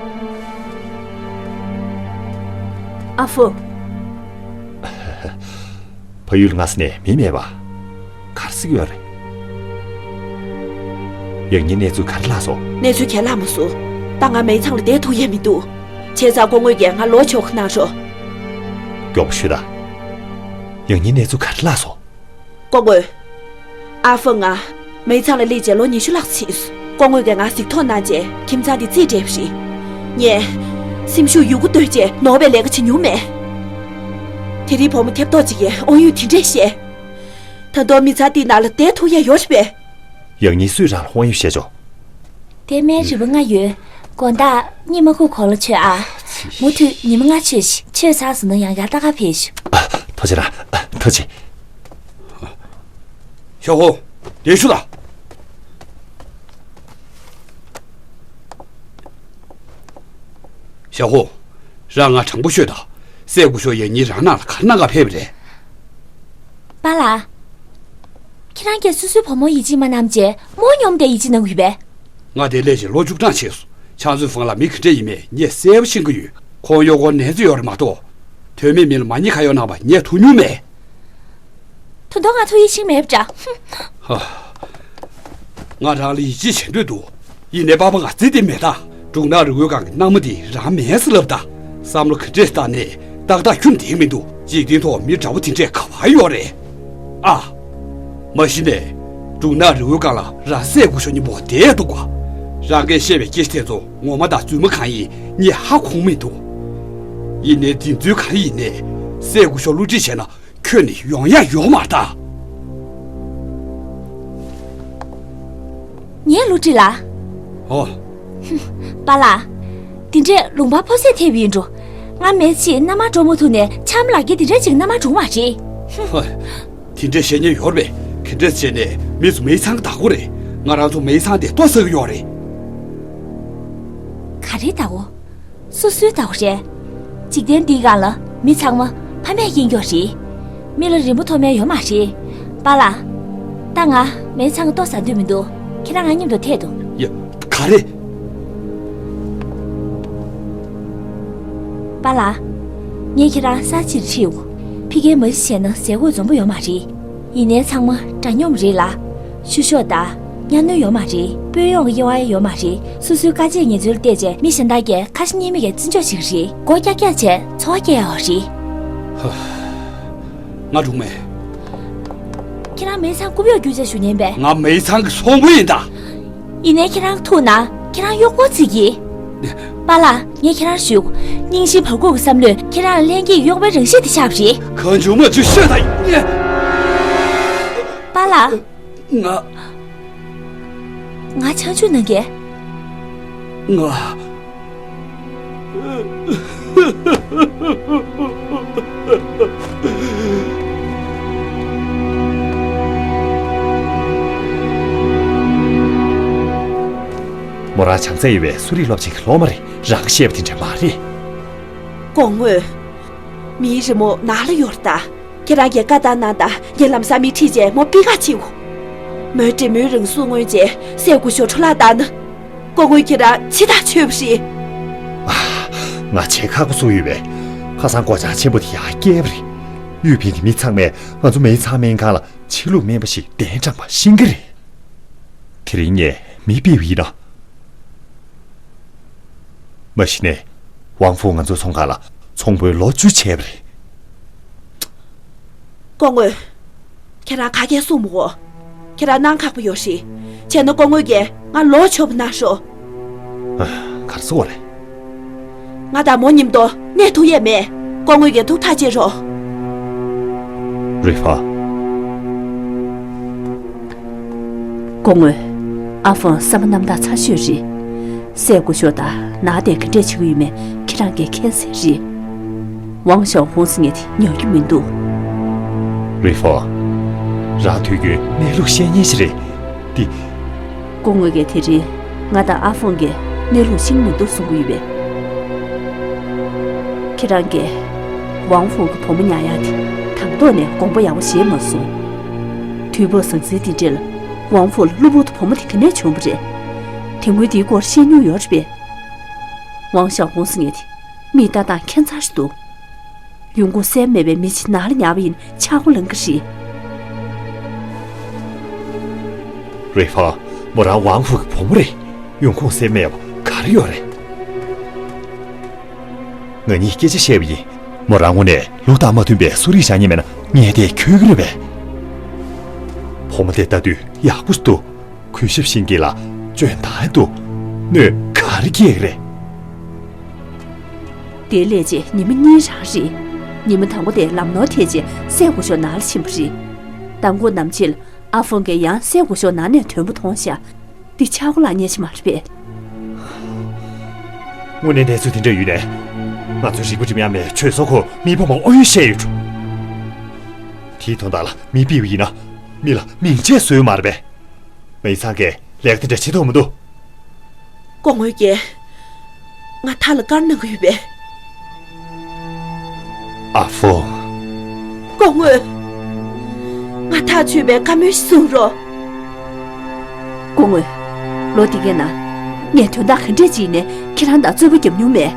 ཨ་ཕོ། ཕ་ཡུལ་སྔ་ས་ནས་མི་མེད་པ། ག་རེ་ཟེར་གྱི་ཡོད་རེད། ཡང་སྙིང་གནས་ཚུལ་ག་རེ་ལྷག་སོང་། གནས་ཚུལ་ག་ལྷག་མ་སོང་། ད་ང་མིང་ཚང་ལ་བསྡད་ཐུབ་ཡས་མི་འདུག་བྱས་ཙང་སྐུ་ངོ་གིས་ང་ལོག་ཆོག་གནང་རོགས། མགྱོགས་པོ་ཞུ་ད། ཡང་སྙིང་གནས་ཚུལ་ག་རེ་ལྷག་སོང་། སྐུ་ངོ། ཨ་ཕོ་ང་། མིང་ཚང་ལ་སླེབས་རྗེས་ལོ་ཉི་ཤུ་ལྷག་ཕྱིན་སོང་། སྐུ་ངོ་གིས་ང་གཟིགས་རྟོག་གནང་རྗེས་ཁྱིམ་ཚང་འདི་རྩིས་སྤྲད་པ་རེད། ངས། སེམས་ཤུགས་ཡོད་རྒུ་བཏོན་རྗེས་ནོར་བའི་ལས་ཀ་བྱེད་མྱོང་མེད། དེ་རིང་བུ་མོ་ཐེབས་ཏོག་ཅིག་གིས་དབང་ཡོད་དེ་འདྲས་བཤད། ད་དུང་མི་ཚང་འདིའི་ནང་ལ་བསྡད་ཐུབ་ཡས་ཡོད་རེད་པས། ཡང་སྙིང་སུས་རང་ལ་དབང་ཡོད་བཤད་ཆོག་དེ་སྨན་རིལ་བུ་ལྔ་ཡོད། དགོང་དག་གཉིད་མ་ཁུག་གོང་ལ་མཆོད་ཨ། མུ་མཐུད་ཉི་མ་ལྔ་མཆོད་ཤིག་མཆོད་ཚར་སོང་ན་ཡང་ཡར་ལྟ་ག་ཕེབས་ཤོག་ཐུགས་རྗེ་གནང་། ཐུགས་རྗེ། ཞའོ་ཧུ། ལས་ཞུ་དང་། ཞའོ་ཧུ། རང་ང་དྲང་པོ་ཤོད་དང་། སྲས་སྐུ་ཞབས་ཡང་སྙིང་རང་ནང་ལ་ག་རེ་གནང་ག་ཕེབས་པ་རེད། པཱ་ལགས། ཁྱེད་རང་གིས་སོ་སོའི་བུ་མོར་ཡིད་ཆེས་མ་གནང་བྱས་མོ་སྙོམས་དེ་ཡིད་ཆེས་གནང་གི་ཡོད་པས། ང་དེ་སླེབས་བཞིན་ལོ་བཅུ་གྲངས་ཕྱིན་སོང་། ཆང་ཚུན་ཧྥང་ལ་མི་ག་འདྲ་ཡིན་མིན་ངས་གསལ་པོ་ཤེས་ཀྱི་ཡོད། ཁོང་གཡོག་སྐོར་ནན་ཙི་ཡོད་རེད་མ་གཏོགས། དོན་མེད་མི་ལ་མ་ཉེས་ཁ་གཡོག་གནང་བ་ངས་ཐུགས་མྱོང་མེད། ད་དུང་ང་ཐུགས་ཡིད་ཆེས་མེད་པ་འདྲ། ཧ། ང་རང་ལ་ཡིད་ཆེས་བྱེད་འདོད་འདུག་ཡིན་ནའི་པ་ཕ་ང་རྩི་དེ་མེད་ད། འབྲུག་ནག་རི་བོའི་སྒང་གི་གནའ་མོ་དེ་རང་མིན་ཟེར་ལབ་ད། བསམ་བློ་ག་འདྲས་བཏང་ནས་ཏག་ཏག་ཁྱོན་བསྡད་མི་འདུག་འཇིག་རྟེན་ཐོག་མི་འདྲ་བོ་དེ་འདྲས་ག་པར་ཡོད་རེད། ཨ། མ་གཞི་ནས། འབྲུག་ནག་རི་བོའི་སྒང་ལ་རང་སྲས་སྐུ་ཞབས་གཉིས་པོ་བསྡད་འདུག་ག། རང་གིས་བཤད་པའི་སྐད་ཆ་དེ་ཚོ་ངོ་མ་དང་རྫུན་མ་གང་ཡིན་ངས་ཧ་གོ་མི་འདུག། ཡིན་ནའི་འདི་ཚོའི་གང་ཡིན་ནའི་སྲས་སྐུ་ཞབས་བསླུ་བྲིད་བྱས་ན་ཁྱོད་ནི་ཡོང་ཡ་ཡོད་མ་རེད་ད། ངའི་བསླུ་བྲིད་ལ། ཨོ། པཱ་ལགས། འདི་འདྲས་ལུང་པ་ཕོ་སད་ཐེབས་ཡིན་འགྲོ། ང་མེད་ཅིག་མནའ་མ་འགྲོ་མ་ཐུབ་ནས་ཆམ་ལག་གི་འདི་འདྲས་ཅིག་མནའ་མ་འགྲོ་མ་རེད། ཧོ། དེ་འདྲས་བཤད་ཉན་ཡོད་རེད་པས། ག་འདྲས་བྱས་ནས་མི་ཚོ་མེ་ཚང་བདག་པོ་རེད། ང་རང་ཚོ་མེ་ཚང་དེ་ལྟོ་ཟ་གི་ཡོད་རེད། ག་རེ་བདག་པོ། སོ་སོའི་བདག་པོ་རེད། འཇིག་རྟེན་འདིའི་སྒང་ལ་མི་ཚང་མ་ཕ་མས་སྐྱེས་མཁན་རེད། མི་ལ་རིང་པོ་ཐོགས་མཁན་ཡོད་མ་རེད། པཱ་ལགས། ད་ང་མེ་ཚང་གི་ལྟོ་ཟ་འདོད་མི་འདུག། ཁྱེད་རང་ང་མཉམ་དུ་ཐད་དོ། ཡ། ག་རེ། པཱ་ལགས། ངས་ཁྱེད་རང་ས་ཕྱིར་ཁྲིད་དགོས། ཕ་གིར་མ་གཞི་བྱས་ན་ཟས་གོས་འཛོམས་པོ་ཡོད་མ་རེད། ཡིན་ནའི་ཚང་མ་འདྲ་མཉམ་རེད་ལ། བཤུ་གཞོག་དང་གཉའ་གནོན་ཡོད་མ་རེད། དཔོན་གཡོག་གི་དབྱེ་བ་ཡོད་མ་རེད། སོ་སོའི་དཀའ་སྤྱད་ངལ་འཚོལ་བལྟས་བྱས་མི་གཞན་དག་གིས་ཁ་ཞེ་གཉིས་མེད་ཀྱི་བརྩི་འཇོག་བྱེད་ཀྱི་རེད། སྒོ་ཀྱག་ཀྱག་བྱས་འཚོ་བ་སྐྱེལ་ཡག་རེད། ཧ། ང་འགྲོ་གི་མེད། ཁྱེད་རང་མེ་ཚང་རྐུབ་གཡོག་རྒྱུག་བྱས་བཞུགས་ཉན་པས། ང་མེ་ཚང་གི་ཚོང་དཔོན་ཡིན་ད། ཡིན་ནའི་ཁྱེད་རང་ཐུག་ན་ཁྱེད་རང་གཡོག་པོ་བརྩི་གི། པཱ་ལགས། ངས་ཁྱེད་རང་ཞུ། རྙིང་ཞེན་བར་ཁུག་གི་བསམ་བློས་ཁྱེད་རང་ལ་ལྷན་སྐྱེས་གཡོག་པོའི་རང་གཤིས་དེ་ཆགས་པ་རེད། གང་བྱུང་མ་བྱུང་ཤོད་ད་ཡིན། པཱ་ལགས། ང་། ང་ཆང་བཅུད་གནང་གས། ང་། མོ་རང་བྱམས་བརྩེ་ཡོད་པའི་གསོ་རིག་སློབ་ཆེན་གྱི་སློབ་མ་རེད། རང་གིས་བཤད་པ་དེ་འདྲ་མ་རེད། སྐུ་ངོ། མིའི་རི་མོ་ནང་ལ་ཡོད་རེད་ད། ཁྱེད་རང་གིས་བཀའ་བཏང་གནང་དང་། ངས་ལམ་སང་མི་ཁྲིད་བྱས་མོ་སྤུས་ཀ་ཕྱིའོ། མོའི་འདྲེ་མོའི་རང་གཟུགས་མངོན་བྱས་སྲས་སྐུ་ཞབས་འཕྲོ་བརླག་བཏང་ན། སྐུ་ངོ་ཁྱེད་རང་འཆི་བདག་ཆོད་པ་རེད། ཨ། ང་བྱས་ཁག་པོ་བཟོས་ཡོད་པས། ཁ་སང་སྒོ་ལྕགས་ཆེན་པོ་དེ་ཡར་བསྐྱལ་བ་རེད། གཡུས་ཕན་གྱི་མི་ཚང་མས་ང་ཚོ་མེ་ཚང་སྨན་ཁང་ལ་ཕྱི་ལུགས་སྨན་པ་ཞིག་གདན་དྲངས་པ་ཤེས་ཀྱི་རེད། དེ་རིང་ངས་མི་ཕུད་པ་ཡིན་ན། མ་གཞི་ནས་ཝང་ཧྥུ་ང་ཚོའི་ཚོང་ཁང་ལ་ཚོང་དཔོན་ལོ་བཅུ་བྱས་པ་རེད། སྐུ་ངོ། ཁྱེད་རང་ག་གེ་གསུང་མི་དགོས། ཁྱེད་རང་གནང་ཁག་པོ་ཡོད་རེད། བྱས་ན་སྐུ་ངོ་གིས་ང་ལོག་ཆོག་པ་གནང་རོགས། ཨ། ག་རེ་ཟེར་བ་རེད། ང་དང་མོ་མཉམ་དུ་གནས་ཐུབ་ཡས་མེད། སྐུ་ངོ་གིས་ཐུགས་ཐག་བཅད་རོགས། རུས་ཧྥང་། སྐུ་ངོ། ཨ་ཧྥང་བསམ་པ་རྣམ་དག་ཚ་ཤོས་རེད། སྲས་སྐུ་ཞབས་དང་ནང་དེ་ག་འདྲས་བྱེད་ཀྱི་ཡོད་མེད་ཁྱེད་རང་གིས་མཁྱེན་གསལ་རེད། ཝང་ཞའོ་ཧུང་ཟེར་མཁན་དེ་ཉར་རྒྱུ་མི་འདུག། རུས་ཧྥང་། རང་དུས་རྒྱུན་གནས་ལུགས་བཤད་མཁན་ཞིག་རེད། འདི། སྐུ་ངོ་གིས་དེ་རིང་ང་དང་ཨ་ཧྥང་གིས་གནས་ལུགས་ཤེས་ཀྱི་མི་འདུག་གསུང་གི་ཡོད་པས། ཁྱེད་རང་གིས་ཝང་ཧྥུ་གི་བུ་མོ་ཉར་ཡག་དེ་དང་ཐོག་ནས་དགོངས་པ་ཡག་པོ་བཞེས་མ་སོང་། དུས་བབ་ཟང་ཟིང་དེ་འདྲ་ལ་ཝང་ཧྥུ་ལ་གློ་བུར་དུ་བུ་མོ་དེ་ག་ནས་བྱུང་བ་རེད། དེ་སྔོན་དེའི་སྐོར་ཤེས་མྱོང་ཡོད་རེད་པས། ཝང་ཞའོ་ཧུང་ཟེར་མཁན་དེ་མིག་ལྟ་སྟངས་ཁྱད་མཚར་ཞིག་འདུག། ཡོང་ཁུངས་གསལ་མེད་པའི་མི་ཞིག་ནང་ལ་ཉར་བ་ཡིན་ཆག་སྒོ་ལངས་ཀྱི་རེད། རུས་ཧྥང་། མོ་རང་ཝང་ཧྥུ་གི་བུ་མོ་རེད། ཡོང་ཁུངས་གསལ་མེད་པ་ག་རེ་ཡོད་རེད། ང་གཉིས་སྐད་ཆ་བཤད་པ་ཡིན། མོ་རང་དངོས་གནས་ལུགས་དང་མ་མཐུན་པའི་གསོ་རིག་བཞག་མཁན་མེད་ན་ངས་དེ་འཁྱོལ་གྱི་རེད་པས། བུ་མོ་དེ་ལྟ་དུས་ཡག་པོ་འདུག། གུས་ཞབས་ཤིང་གི་ལ་སྐྱོན་ད་འདུག། གནོད་ག་རེ་སྐྱེལ་གི་རེད། དེ་སླེབས་རྗེས་ཉི་མ་གཉིས་རང་རེད། ཉི་མ་དང་པོ་དེ་ལམ་ནོར་ཐེབས་རྗེས་སྲས་སྐུ་ཞབས་ནང་ལ་ཕྱིན་པ་རེད། མདང་དགོང་ནམ་ཕྱེད་ལ་ཨ་ཧྥང་གིས་ཡང་སྲས་སྐུ་ཞབས་ནང་ནས་ཐོན་པ་མཐོང་ཤག། འདི་ཆག་སྒོ་ལངས་ཉེན་ཆེ་མ་རེད་པས། དངོས་གནས་གནས་ཚུལ་དེ་འདྲ་ཡོད་ནའི། ང་ཚོའི་རིག་པ་འགྲིམ་ཡག་མེད། ཆོས་བཟོ་ཁོ་མི་ཕམ་པ་ཨོ་ཡོད་བཤད་ཡོད་འགྲོ། དེའི་དོན་དག་ལ་མི་ཕུད་པ་ཡིན་ན། མི་ལ་མིང་ཆད་བཟོས་ཡོད་མ་རེད་པས། མེ་ཚང་གིས་ལས་ཀ་དེ་འདྲ་བྱེད་ཐུབ་མི་འདུག། སྐུ་ངོ་རྒྱལ། ང་ཐག་ལ་བཀར་གནང་གི་ཡོད་པས། ཨ་ཧྥུང་། སྐུ་ངོ། ང་ཐག་ཆོད་པའི་བཀའ་མོལ་ཞིག་གསུང་རོགས། སྐུ་ངོ། ལོ་འདི་གའི་ནང་ངས་དོན་དག་ག་འདྲས་ཅིག་ཡིན་ནའི་ཁྱེད་རང་དང་རྩོད་པ་རྒྱབ་མྱོང་མེད།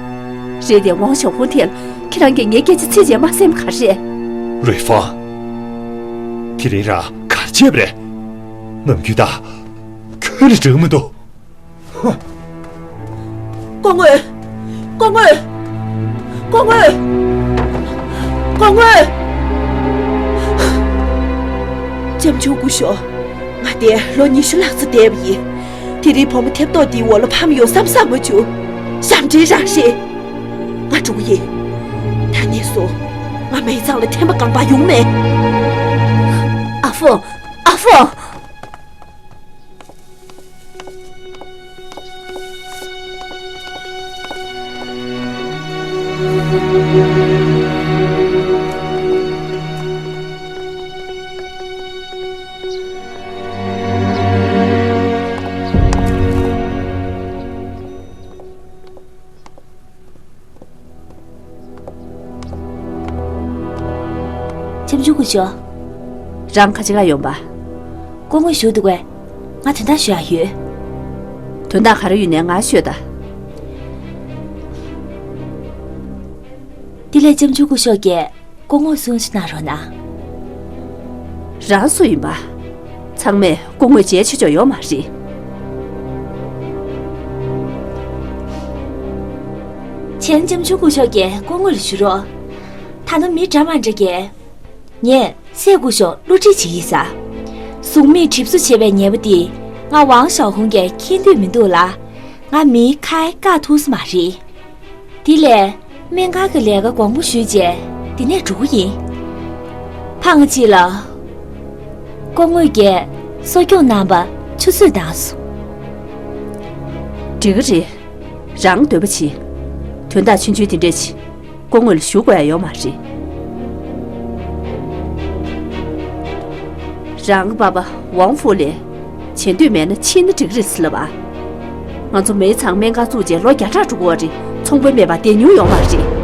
རེད་དེ་ཝང་ཞའོ་ཧུང་ཐད་ལ་ཁྱེད་རང་གིས་ངའི་སྐད་ཆ་ཚིག་གཅིག་མ་གསན་པ་ག་རེ་རེད། རུས་ཧྥང་། དེ་རིང་རང་ག་རེ་བྱས་པ་རེད། ནམ་རྒྱུན་དང་ཁྱོན་ནས་འདྲ་གི་མི་འདུག། སྐུ་ངོ། སྐུ་ངོ། སྐུ་ངོ། སྐུ་ངོ། ལྕམ་ཆུང་སྐུ་ཞབས། ང་དེ་ལོ་ཉི་ཤུ་ལྷག་ཙམ་བསྡད་པ་ཡིན། དེ་རིང་བུ་མོ་ཐེབས་ཏོག་འདིའི་འོག་ལ་ཕམ་ཡོང་བསམ་བསམ་མ་བྱུང་། ཞབས་འདྲེན་རང་རེད། ང་འགྲོ་གི་ཡིན། ད་ནས་བཟུང་ང་མེ་ཚང་ལ་ཐེངས་མ་རྐང་པ་ཡོང་མེད། ཨ་ཧྥོ། ཨ་ཧྥོ། ལྕམ་ཆུང་སྐུ་ཞབས། རང་ག་ཅི་ག་ཡོང་པ། སྐུ་ངོ་བཞུགས་འདུག་གས། ང་དོན་དག་ཞུ་ཡག་ཡོད། དོན་དག་ག་རེ་ཡོད་ནའི་ང་ཤོད་ད། དེ་ལས་ལྕམ་ཆུང་སྐུ་ཞབས་ཀྱིས་སྐུ་ངོ་གསུང་ཞིག་གནང་རོགས་གནང་། རང་སུ་ཡིན་པ། ཚང་མས་སྐུ་ངོ་མཇལ་ཆེ་ཆོག་ཡོད་མ་རེད། ཆེན་ལྕམ་ཆུང་སྐུ་ཞབས་ཀྱིས་སྐུ་ངོ་ལ་ཞུ་རོགས། ད་ནི་མི་འདྲ་མ་འདྲ་གས། ངས་སྲས་སྐུ་ཞབས་བསླུ་བྲིད་བྱེད་ཡིན་ས། གཟུགས་མེད་གྲིབ་བསུ་བྱེད་པའི་ཉེས་པ་འདི་ང་ཝང་ཞའོ་ཧུང་གིས་མཁྱེན་འདོད་མི་འདུག་ལ། ང་མིའི་ཁ་ཡ་བཀག་ཐུབ་ས་མ་རེད། དེ་ལས་སྨན་ཁང་གི་ལས་ཀ་གོང་པོ་ཞུས་རྗེས་འདི་ནས་འགྲོ་གི་ཡིན། ཕངས་གཅིག་ལ། སྐུ་ངོས་ཀྱིས་གསོ་སྐྱོང་གནང་པ་ཆུ་ཚོད་འདང་སོང་། འགྲིག་གི་རེད། རང་འདོད་པ་བྱེད། དོན་དག་ཆུང་ཆུང་དེ་འདྲས་བྱེད། སྐུ་ངོ་ལ་ཞུ་དགོས་ཡ་ཡོད་མ་རེད། རང་གི་པ་པ་ཝང་ཧྥུ་ལེ། བྱེད་འདོད་མེད་ན་ཕྱིན་ན་འགྲིག་རེད་ཟེར་ལབ་པ། ང་ཚོ་མེ་ཚང་སྨན་ཁང་བཙུགས་རྗེས་ལོ་བརྒྱ་ཕྲག་འགྲོ་གི་ཡོད་རེད། ཚོང་དཔོན་མེད་པ་བསྡད་མྱོང་ཡོད་མ་རེད།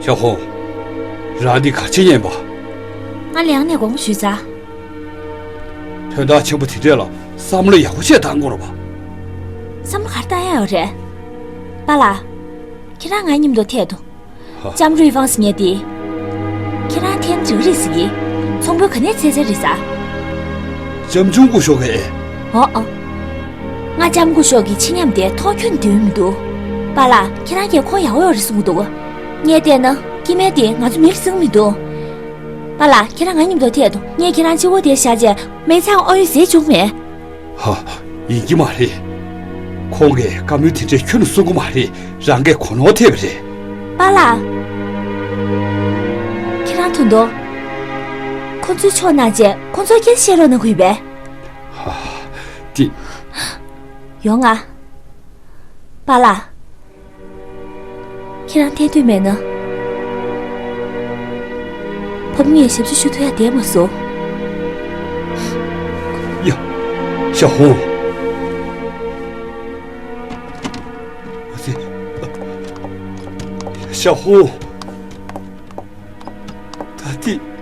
ཞའོ་ཧུང་། རང་འདི་ག་བྱེད་ཉན་པ། ང་ལངས་ནས་དགོངས་ཞུས་ཚར། དོན་དག་ཆེན་པོ་དེ་འདྲས་ལ་བསམ་བློ་ཡག་པོ་བྱས་བཏང་དགོས་རེད་པ། བསམ་བློ་ག་རེ་བཏང་ཡག་ཡོད་རེད། པཱ་ལགས། ཁྱེད་རང་ང་མཉམ་དུ་ཐད་དོ། ཧ། ལྕམ་རུའི་ཧྥང་ཟེར་མཁན་དེ། ཁྱེད་རང་འཐེན་འགྲིག་རེད་ཟེར་གི། ཚོང་དཔོན་ག་ནས་འཚོལ་འཚོལ་རེད་ཟེར། ལྕམ་ཆུང་སྐུ་ཞབས་ཀྱིས། འོ་ཨ། ང་ལྕམ་སྐུ་ཞབས་ཀྱི་ཆེད་མཉམ་དེ་ཐོག་ཁྱོན་ནས་འདོན་མི་འདུག་པཱ་ལགས་ཁྱེད་རང་གིས་ཁོང་ཡག་པོ་ཡོད་རེད་གསུང་གི་འདུག་ངས་བལྟས་ན་སྐྱེ་དམན་དེ་ང་ཚོ་མི་ལ་བརྩི་གི་མི་འདུག་པཱ་ལགས་ཁྱེད་རང་ང་མཉམ་དུ་ཐད་དོ། ངས་ཁྱེད་རང་གཅིག་པོ་དེར་བཞག་རྗེས་མེ་ཚང་ཨོ་ཡོད་ཟེར་བཅུག་མེད། ཧ། ཡིན་གྱི་མ་རེད། ཁོང་གིས་བཀའ་མོལ་དེ་འདྲས་ཁྱོན་ནས་གསུང་གི་མ་རེད། རང་གིས་གོ་ནོར་ཐེབས་པ་རེད། པཱ་ལགས། ཁྱེད་རང་ཐུག་འདུག་ཁོ་ཚོའི་ཕྱོགས་གནང་རྗེས་ཁོ་ཚོར་སྐད་ཆ་བཤད་རོགས་གནང་གི་ཡོད་པས། ཧ། དེ། ཡོང་ང་། པཱ་ལགས། ཁྱེད་རང་འཐེན་འདོད་མེད་ན། ཕོ་མོ་ངས་ཞབས་ཕྱི་ཞུ་ཐུབ་ཡག་བསྡད་མ་སོང་། ཡ། ཞའོ་ཧུང་། ཞའོ་ཧུང་། ད་དེ།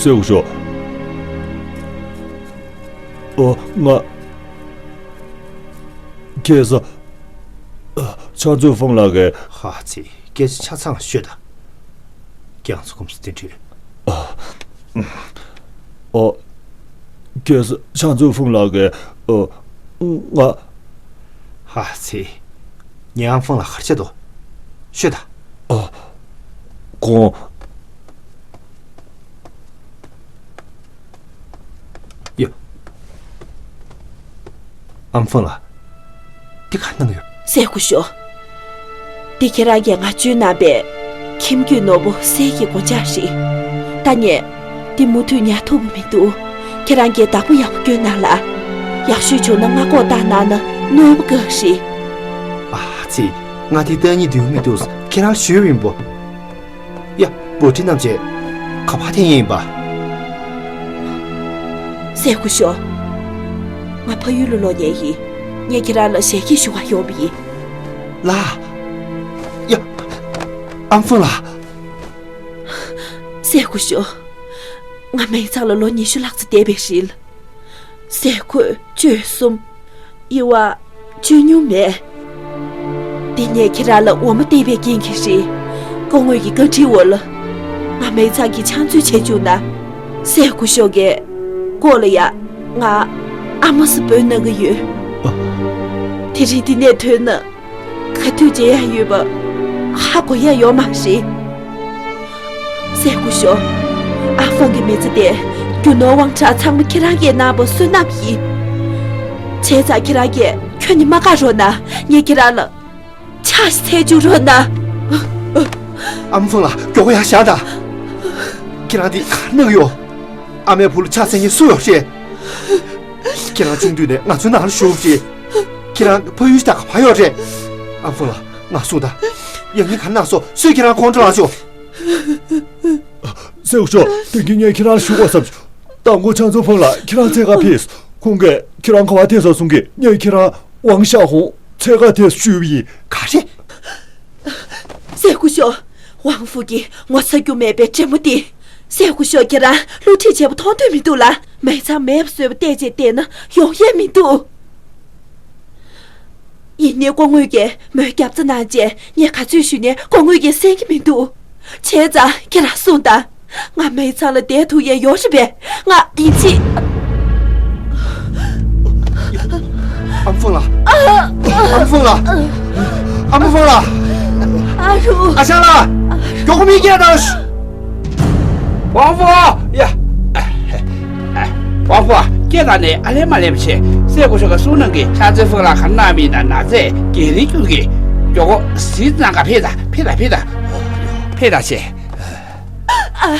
སྲས་སྐུ་ཞབས། ཨོ། ང་། ཁ་སང་། ཨ། ཆང་ཙུའུ་ཧྥང་ལགས་ཀྱིས། ཧ་ཙི། སྐད་ཆ་ཆ་ཚང་ཤོད་ད། རྒྱང་ཚོ་ཁོམ་སུ་དེ་འདྲས། ཨ། ཨོ། ཁ་སང་ཆང་ཙུའུ་ཧྥང་ལགས་ཀྱིས། ཨོ། ང་། ཧ་ཙི། ཉན་ཧྥང་ལགས་ག་རེ་བྱས་འདུག་ཤོད་ད། ཨ། ཁོང་། ཡ། ཨམ་ཧྥང་ལགས། འདི་ག་གནང་ཡོད། སྲས་སྐུ་ཞབས། འདི་ཁྱེད་རང་གིས་ང་བཅོལ་གནང་པའི་ཁྱིམ་རྒྱུད་ནོར་བུ་གསེར་གྱི་སྒོ་ལྕགས་རེད། ད་ངས་འདི་མུ་མཐུད་ཉར་ཐུབ་པ་མི་འདུག་ཁྱེད་རང་གིས་བདག་པོ་ཡག་པོ་སྐྱོན་གནང་ལ། ཡག་ཤོས་བྱུང་ན་མངའ་ཁོངས་བཏང་གནང་ན་ནོར་བུ་དཀའ་རེད། ཨ་ཙི། ང་འདི་ལྟ་ཉིད་འདོད་མི་འདུག་ཁྱེད་རང་ཞུས་པ་ཡིན་པ། ཡ། བུ་ཁྲིད་རྣམས་བཅས་ག་པར་འཐེན་ཡས་ཡིན་པ། སྲས་སྐུ་ཞབས། ང་ཕ་ཡུལ་ལ་ལོག་ཉན་ཡིན། ངས་ཁྱེད་རང་ལ་ཞལ་གྱིས་ཞུ་བར་ཡོང་བ་ཡིན། ལགས། ཡ། ཨམ་ཧྥང་ལགས། སྲས་སྐུ་ཞབས། ང་མའི་ཚང་ལ་ལོ་ཉི་ཤུ་ལྷག་ཙམ་བསྡད་པའི་རིང་། ཟས་གོས་སྤྱོད་གསུམ། དབྱེ་བ་སྤྱོད་མྱོང་མེད། འདི་ནས་ཁྱེད་རང་ལ་འོ་མ་སྟེར་བའི་རྐྱེན་གྱིས་རེད། སྐུ་ངོ་ཡི་བཀའ་དྲིན་འོག་ལ། ང་མའི་ཚང་གི་ཕྱག་མཛོད་བྱས་བཅུག་ན། སྲས་སྐུ་ཞབས་ཀྱིས་ལྐོག་ལ་ཡ་ང་ཨ་མ་ཟེར་འབོད་གནང་གི་ཡོད། དེ་རིང་འདི་ནས་ཐོན་ན། ག་དུས་མཇལ་ཡ་ཡོད་པ་ཧ་གོ་ཡ་ཡོད་མ་རེད། སྲས་སྐུ་ཞབས། ཨ་ཧྥང་གི་མི་ཚེ་དེ་རྒྱུ་ནོར་དབང་ཆ་ཚང་མ་ཁྱེད་རང་གིས་གནང་བ་བསོད་ནམས་ཡིན། བྱས་ཙང་ཁྱེད་རང་གིས་ཁྱོན་ནས་མ་དགའ་རོགས་གནང་། ངས་ཁྱེད་རང་ལ་ཕྱག་ཞིག་འཚལ་བཅུག་རོགས་གནང་། ཨ་མ་ཧྥང་ལགས། མགྱོགས་པོ་ཡར་བཞག་དང་། ཁྱེད་རང་འདི་ག་རེ་གནང་གི་ཡོད། ཨ་མའི་བུ་ལ་ཕྱག་འཚལ་མཁན་སུ་ཡོད་རེད། ཁྱེད་རང་ཆུང་དུས་ནས་ང་ཚོའི་ནང་ལ་བཞུགས་རྗེས། ཁྱེད་རང་ཕ་ཡུལ་དང་ག་པར་ཡོད་རེད། ཨ་མ་ཧྥང་ལགས། ང་གསུངས་དང་། ཡང་སྙིང་ག་ནང་སོ་སོས་ཁྱེད་རང་ཁོང་ཁྲོ་ལངས་བྱུང་། སྲས་སྐུ་ཞབས། དེ་གིན་ངས་ཁྱེད་རང་ལ་ཞུ་དགོས་བསམ་བྱུང་། མདང་དགོང་ཕྱག་མཛོད་ཕང་ལགས་ཁྱེད་རང་འཚོལ་ག་ཕེབས། ཁོང་གིས་ཁྱེད་རང་ག་པར་བསྡད་སོང་གསུང་གིས་ངས་ཁྱེད་རང་ཝང་ཞའོ་ཧུང་འཚོལ་ག་ཕེབས་ཞུས་པ་ཡིན། ག་རེ། སྲས་སྐུ་ཞབས། ཝང་ཧྥུ་གི་ངོ་ཚ་རྒྱུ་མེད་པའི་འདྲེ་མོ་དེ། སྲས་སྐུ་ཞབས་ཁྱེད་རང་སློབ་ཁྲིད་བྱས་པ་མཐོང་འདོད་མི་འདུག་ལ། མའི་ཚང་མེད་པ་བཟོས་པ་བལྟས་བྱས་བསྡད་ན་ཡོང་ཡས་མི་འདུག་ཡིན་ནའི་སྐུ་ངོ་གིས་མོའི་རྒྱབ་རྩ་གནང་བྱས་ངས་ག་ཚོད་ཞུས་ནའི་སྐུ་ངོ་གིས་གསན་གྱི་མི་འདུག་བྱས་ཙང་ཁྱེད་རང་གསུངས་དང་། ང་མའི་ཚང་ལ་བསྡད་ཐུབ་ཡས་ཡོད་རེད་པས། ང་ཡིན་གཅིག་ཨ་མ་ཧྥང་ལགས། ཨ་མ་ཧྥང་ལགས། ཨ་མ་ཧྥང་ལགས། ཨ་ཧྥུ། ཨ་ཞང་ལགས། མགྱོགས་པོ་མིག་སྐྱེལ་དང་། ཝང་ཧྥུ། ཡ། ཝང་ཧྥུ། སྐྱེལ་དང་ནས་ཨ་ལས་མ་ལས་པ་བྱས། སྲས་སྐུ་ཞབས་ཀྱིས་གསུང་གནང་གི་ཕྱག་འཚལ་ཕང་ལགས་ག་རེ་གནང་མིན་དང་ན་ཚས་རྒྱལ་རིང་སྐྱོང་གི། མགྱོགས་པོ་གཟིགས་གནང་ག་ཕེབས་དང་། ཕེབས་དང་ཕེབས་དང་། ཕེབས་དང་བྱས། ཨ་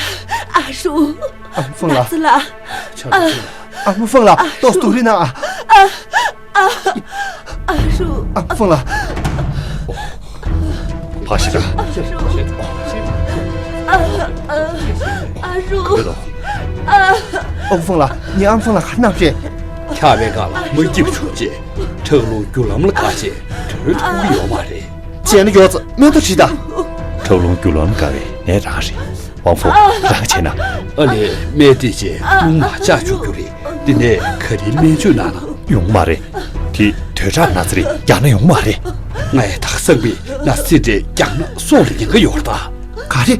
ཨ་ཧྥུ། ཨ་མ་ཧྥང་ལགས། ན་ཚ་ལ། ཨ་མ་ཧྥང་ལགས། ཨ་ཏོག་ཙམ་སྡུག་རུས་གནང་ཨ། ཨ་ཨ་ཨ་ཧྥུ། ཨ་མ་ཧྥང་ལགས། ཕ་ཤི་ར། ཨ་ཧྥུ། ཨ་ཨ་ཨ་ཧྥུ། ཨ་ཨ་ཨ་ཧྥུ། ཨ་མ་ཧྥང་ལགས། ངའི་ཨ་མ་ཧྥང་ལགས་ག་རེ་གནང་རེད། འཁྱག་པའི་སྒང་ལ་མ་སྐྱིད་པ་བྱུང་རྗེས་ཁྲག་རླུང་རྒྱུ་ལམ་ལ་འགག་རྗེས་གྲོལ་ཐུབ་ཀྱི་ཡོད་མ་རེད། བྱས་ན་མགྱོགས་ཙམ་སྨན་ཐོ་བྲིས་དང་། ཁྲག་རླུང་རྒྱུ་ལམ་འགག་པའི་ནད་རང་རེད། ཝང་ཧྥུ། རང་བྱས་ན། ཨ་ལས། སྨན་དེ་བྱས་རླུང་མར་བཅག་བཅུག་རྒྱུ་རེད། དེ་ནས་ག་རེ་སྨན་བཅོས་གནང་ན། ཡོང་མ་རེད། དེ་དོས་དྲག་ན་ཚ་རེད། རྒྱག་ན་ཡོང་མ་རེད། ང་ཡི་ད་ག་སང་པའི་ན་ཚ་རེད། རྒྱག་ན་སྲོག་ལ་ཉེན་ཁ་ཡོད་རེད་ད། ག་རེ།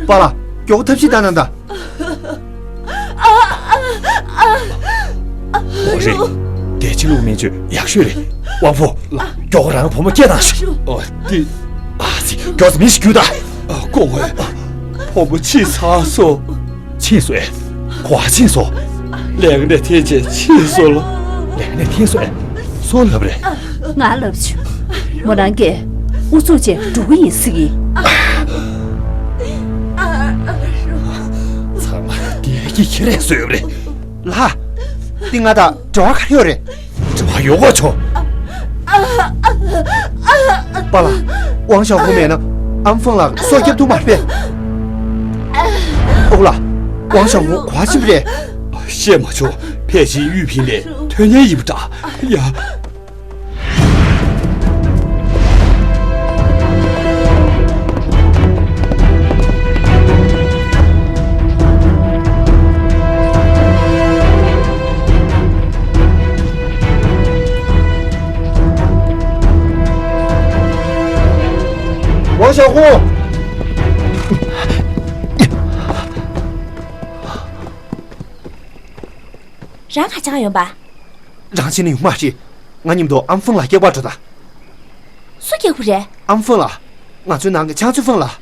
པཱ་ལགས། མགྱོགས་པོ་ཐབས་ཤེས་གནང་དང་། འོ་རེད། དེ་ཕྱི་ལུགས་སྨན་བཅོས་ཡག་ཤོས་རེད། ཝང་ཧྥུ། མགྱོགས་པོ་རང་བུ་མོ་སྐྱེལ་དང་ཤོག་ཨོ། དེ། ཨ་ཙི། མགྱོགས་ཙམ་མི་ཞིག་རྒྱུགས་དང་། ཨ། སྐུ་ངོ། བུ་མོ་ཕྱིས་ཚར་སོང་། ཕྱིས་སོང་ཨེ། ག་པར་ཕྱིན་སོང་། ལས་ཀ་ནས་ཐོན་རྗེས་ཕྱིན་སོང་ལ། ལས་ཀ་ནས་ཐོན་སོང་ཨེ། སུ་ལབ་རེད། ང་ལབ་བྱུང་། མོ་རང་གིས་ཨུ་ཚུགས་བྱས་འགྲོ་གི་ཡིན་ཟེར་གི། ཚང་མ་བདེ་སྐྱིད་ཁྱེད་རང་བཟོས་ཡོད་རེད། ལགས། འདི་ང་དང་འབྲེལ་བ་ག་རེ་ཡོད་རེད། འབྲེལ་བ་ཡོད་དགོས་བྱུང་། པཱ་ལགས། ཝང་ཞའོ་ཧུང་མེད་ན་ཨམ་ཧྥང་ལགས་སྲོག་སྐྱོབ་ཐུབ་མ་རེད་པས། ཨོ་ལགས། ཝང་ཞའོ་ཧུང་ག་པར་ཕྱིན་པ་རེད། ཤེས་མ་བྱུང་། ཕལ་ཆེར་གཡུས་ཕྱིན་ནས་ཐོན་མཁན་ཡིན་པ་འདྲ། ཡ། ཝང་ཞའོ་ཧུང་། རང་ག་བྱེད་ག་ཡོང་པ། རང་ཕྱིན་ན་ཡོང་མ་རེད། ང་མཉམ་དུ་ཨམ་ཧྥང་ལགས་སྐྱེལ་བར་འགྲོ་དང་། སུ་སྐྱེལ་དགོས་རེད། ཨམ་ཧྥང་ལགས། ང་ཚོའི་ནང་གི་ཕྱག་མཛོད་ཧྥང་ལགས།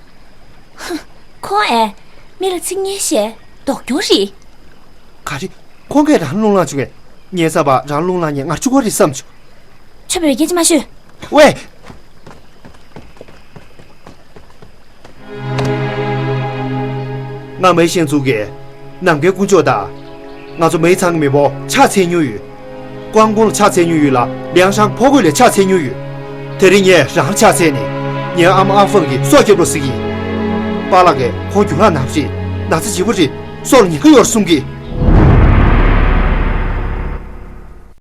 ཧུ། ཁོང་ཨེ། མི་ལ་ཚིག་ངན་བཤད་མདོག་སྐྱོ་རེད། ག་རེ། ཁོང་གིས་རང་རླུང་ལངས་བྱུང་བས། ངས་བསམ་པ་རང་རླུང་ལངས་ནས་ང་བཅུག་ག་རེད་བསམ་བྱུང་། ཆོས་པའི་སྐད་ཆ་མ་ཤོད། ཝེ། ང་མའི་ཤན་ཙུའུ་གིས་ནམ་མཁའི་དཀོན་མཆོག་དང་། ང་ཚོ་མའི་ཚང་གི་མི་འབོར་ཕྱག་འཚལ་མྱོང་ཡོད། ཀོང་ཀོང་ལ་ཕྱག་འཚལ་མྱོང་ཡོད་ལ། ལིའང་ཧྲན་ཕོ་རྒོད་ལ་ཕྱག་འཚལ་མྱོང་ཡོད། དེ་རིང་ངས་རང་ལ་ཕྱག་འཚལ་ནས། ངའི་ཨ་མ་ཨ་ཧྥང་གི་སྲོག་སྐྱོབ་རོགས་ཟེར་གྱི་ཡིན། པཱ་ལགས་ཀྱིས་ཁོང་རྒྱུན་ལ་ན་བ་རེད། ན་ཚ་ལྗིད་པོ་རེད། སྲོག་ལ་ཉེན་ཁ་ཡོད་རེད་གསུང་གི།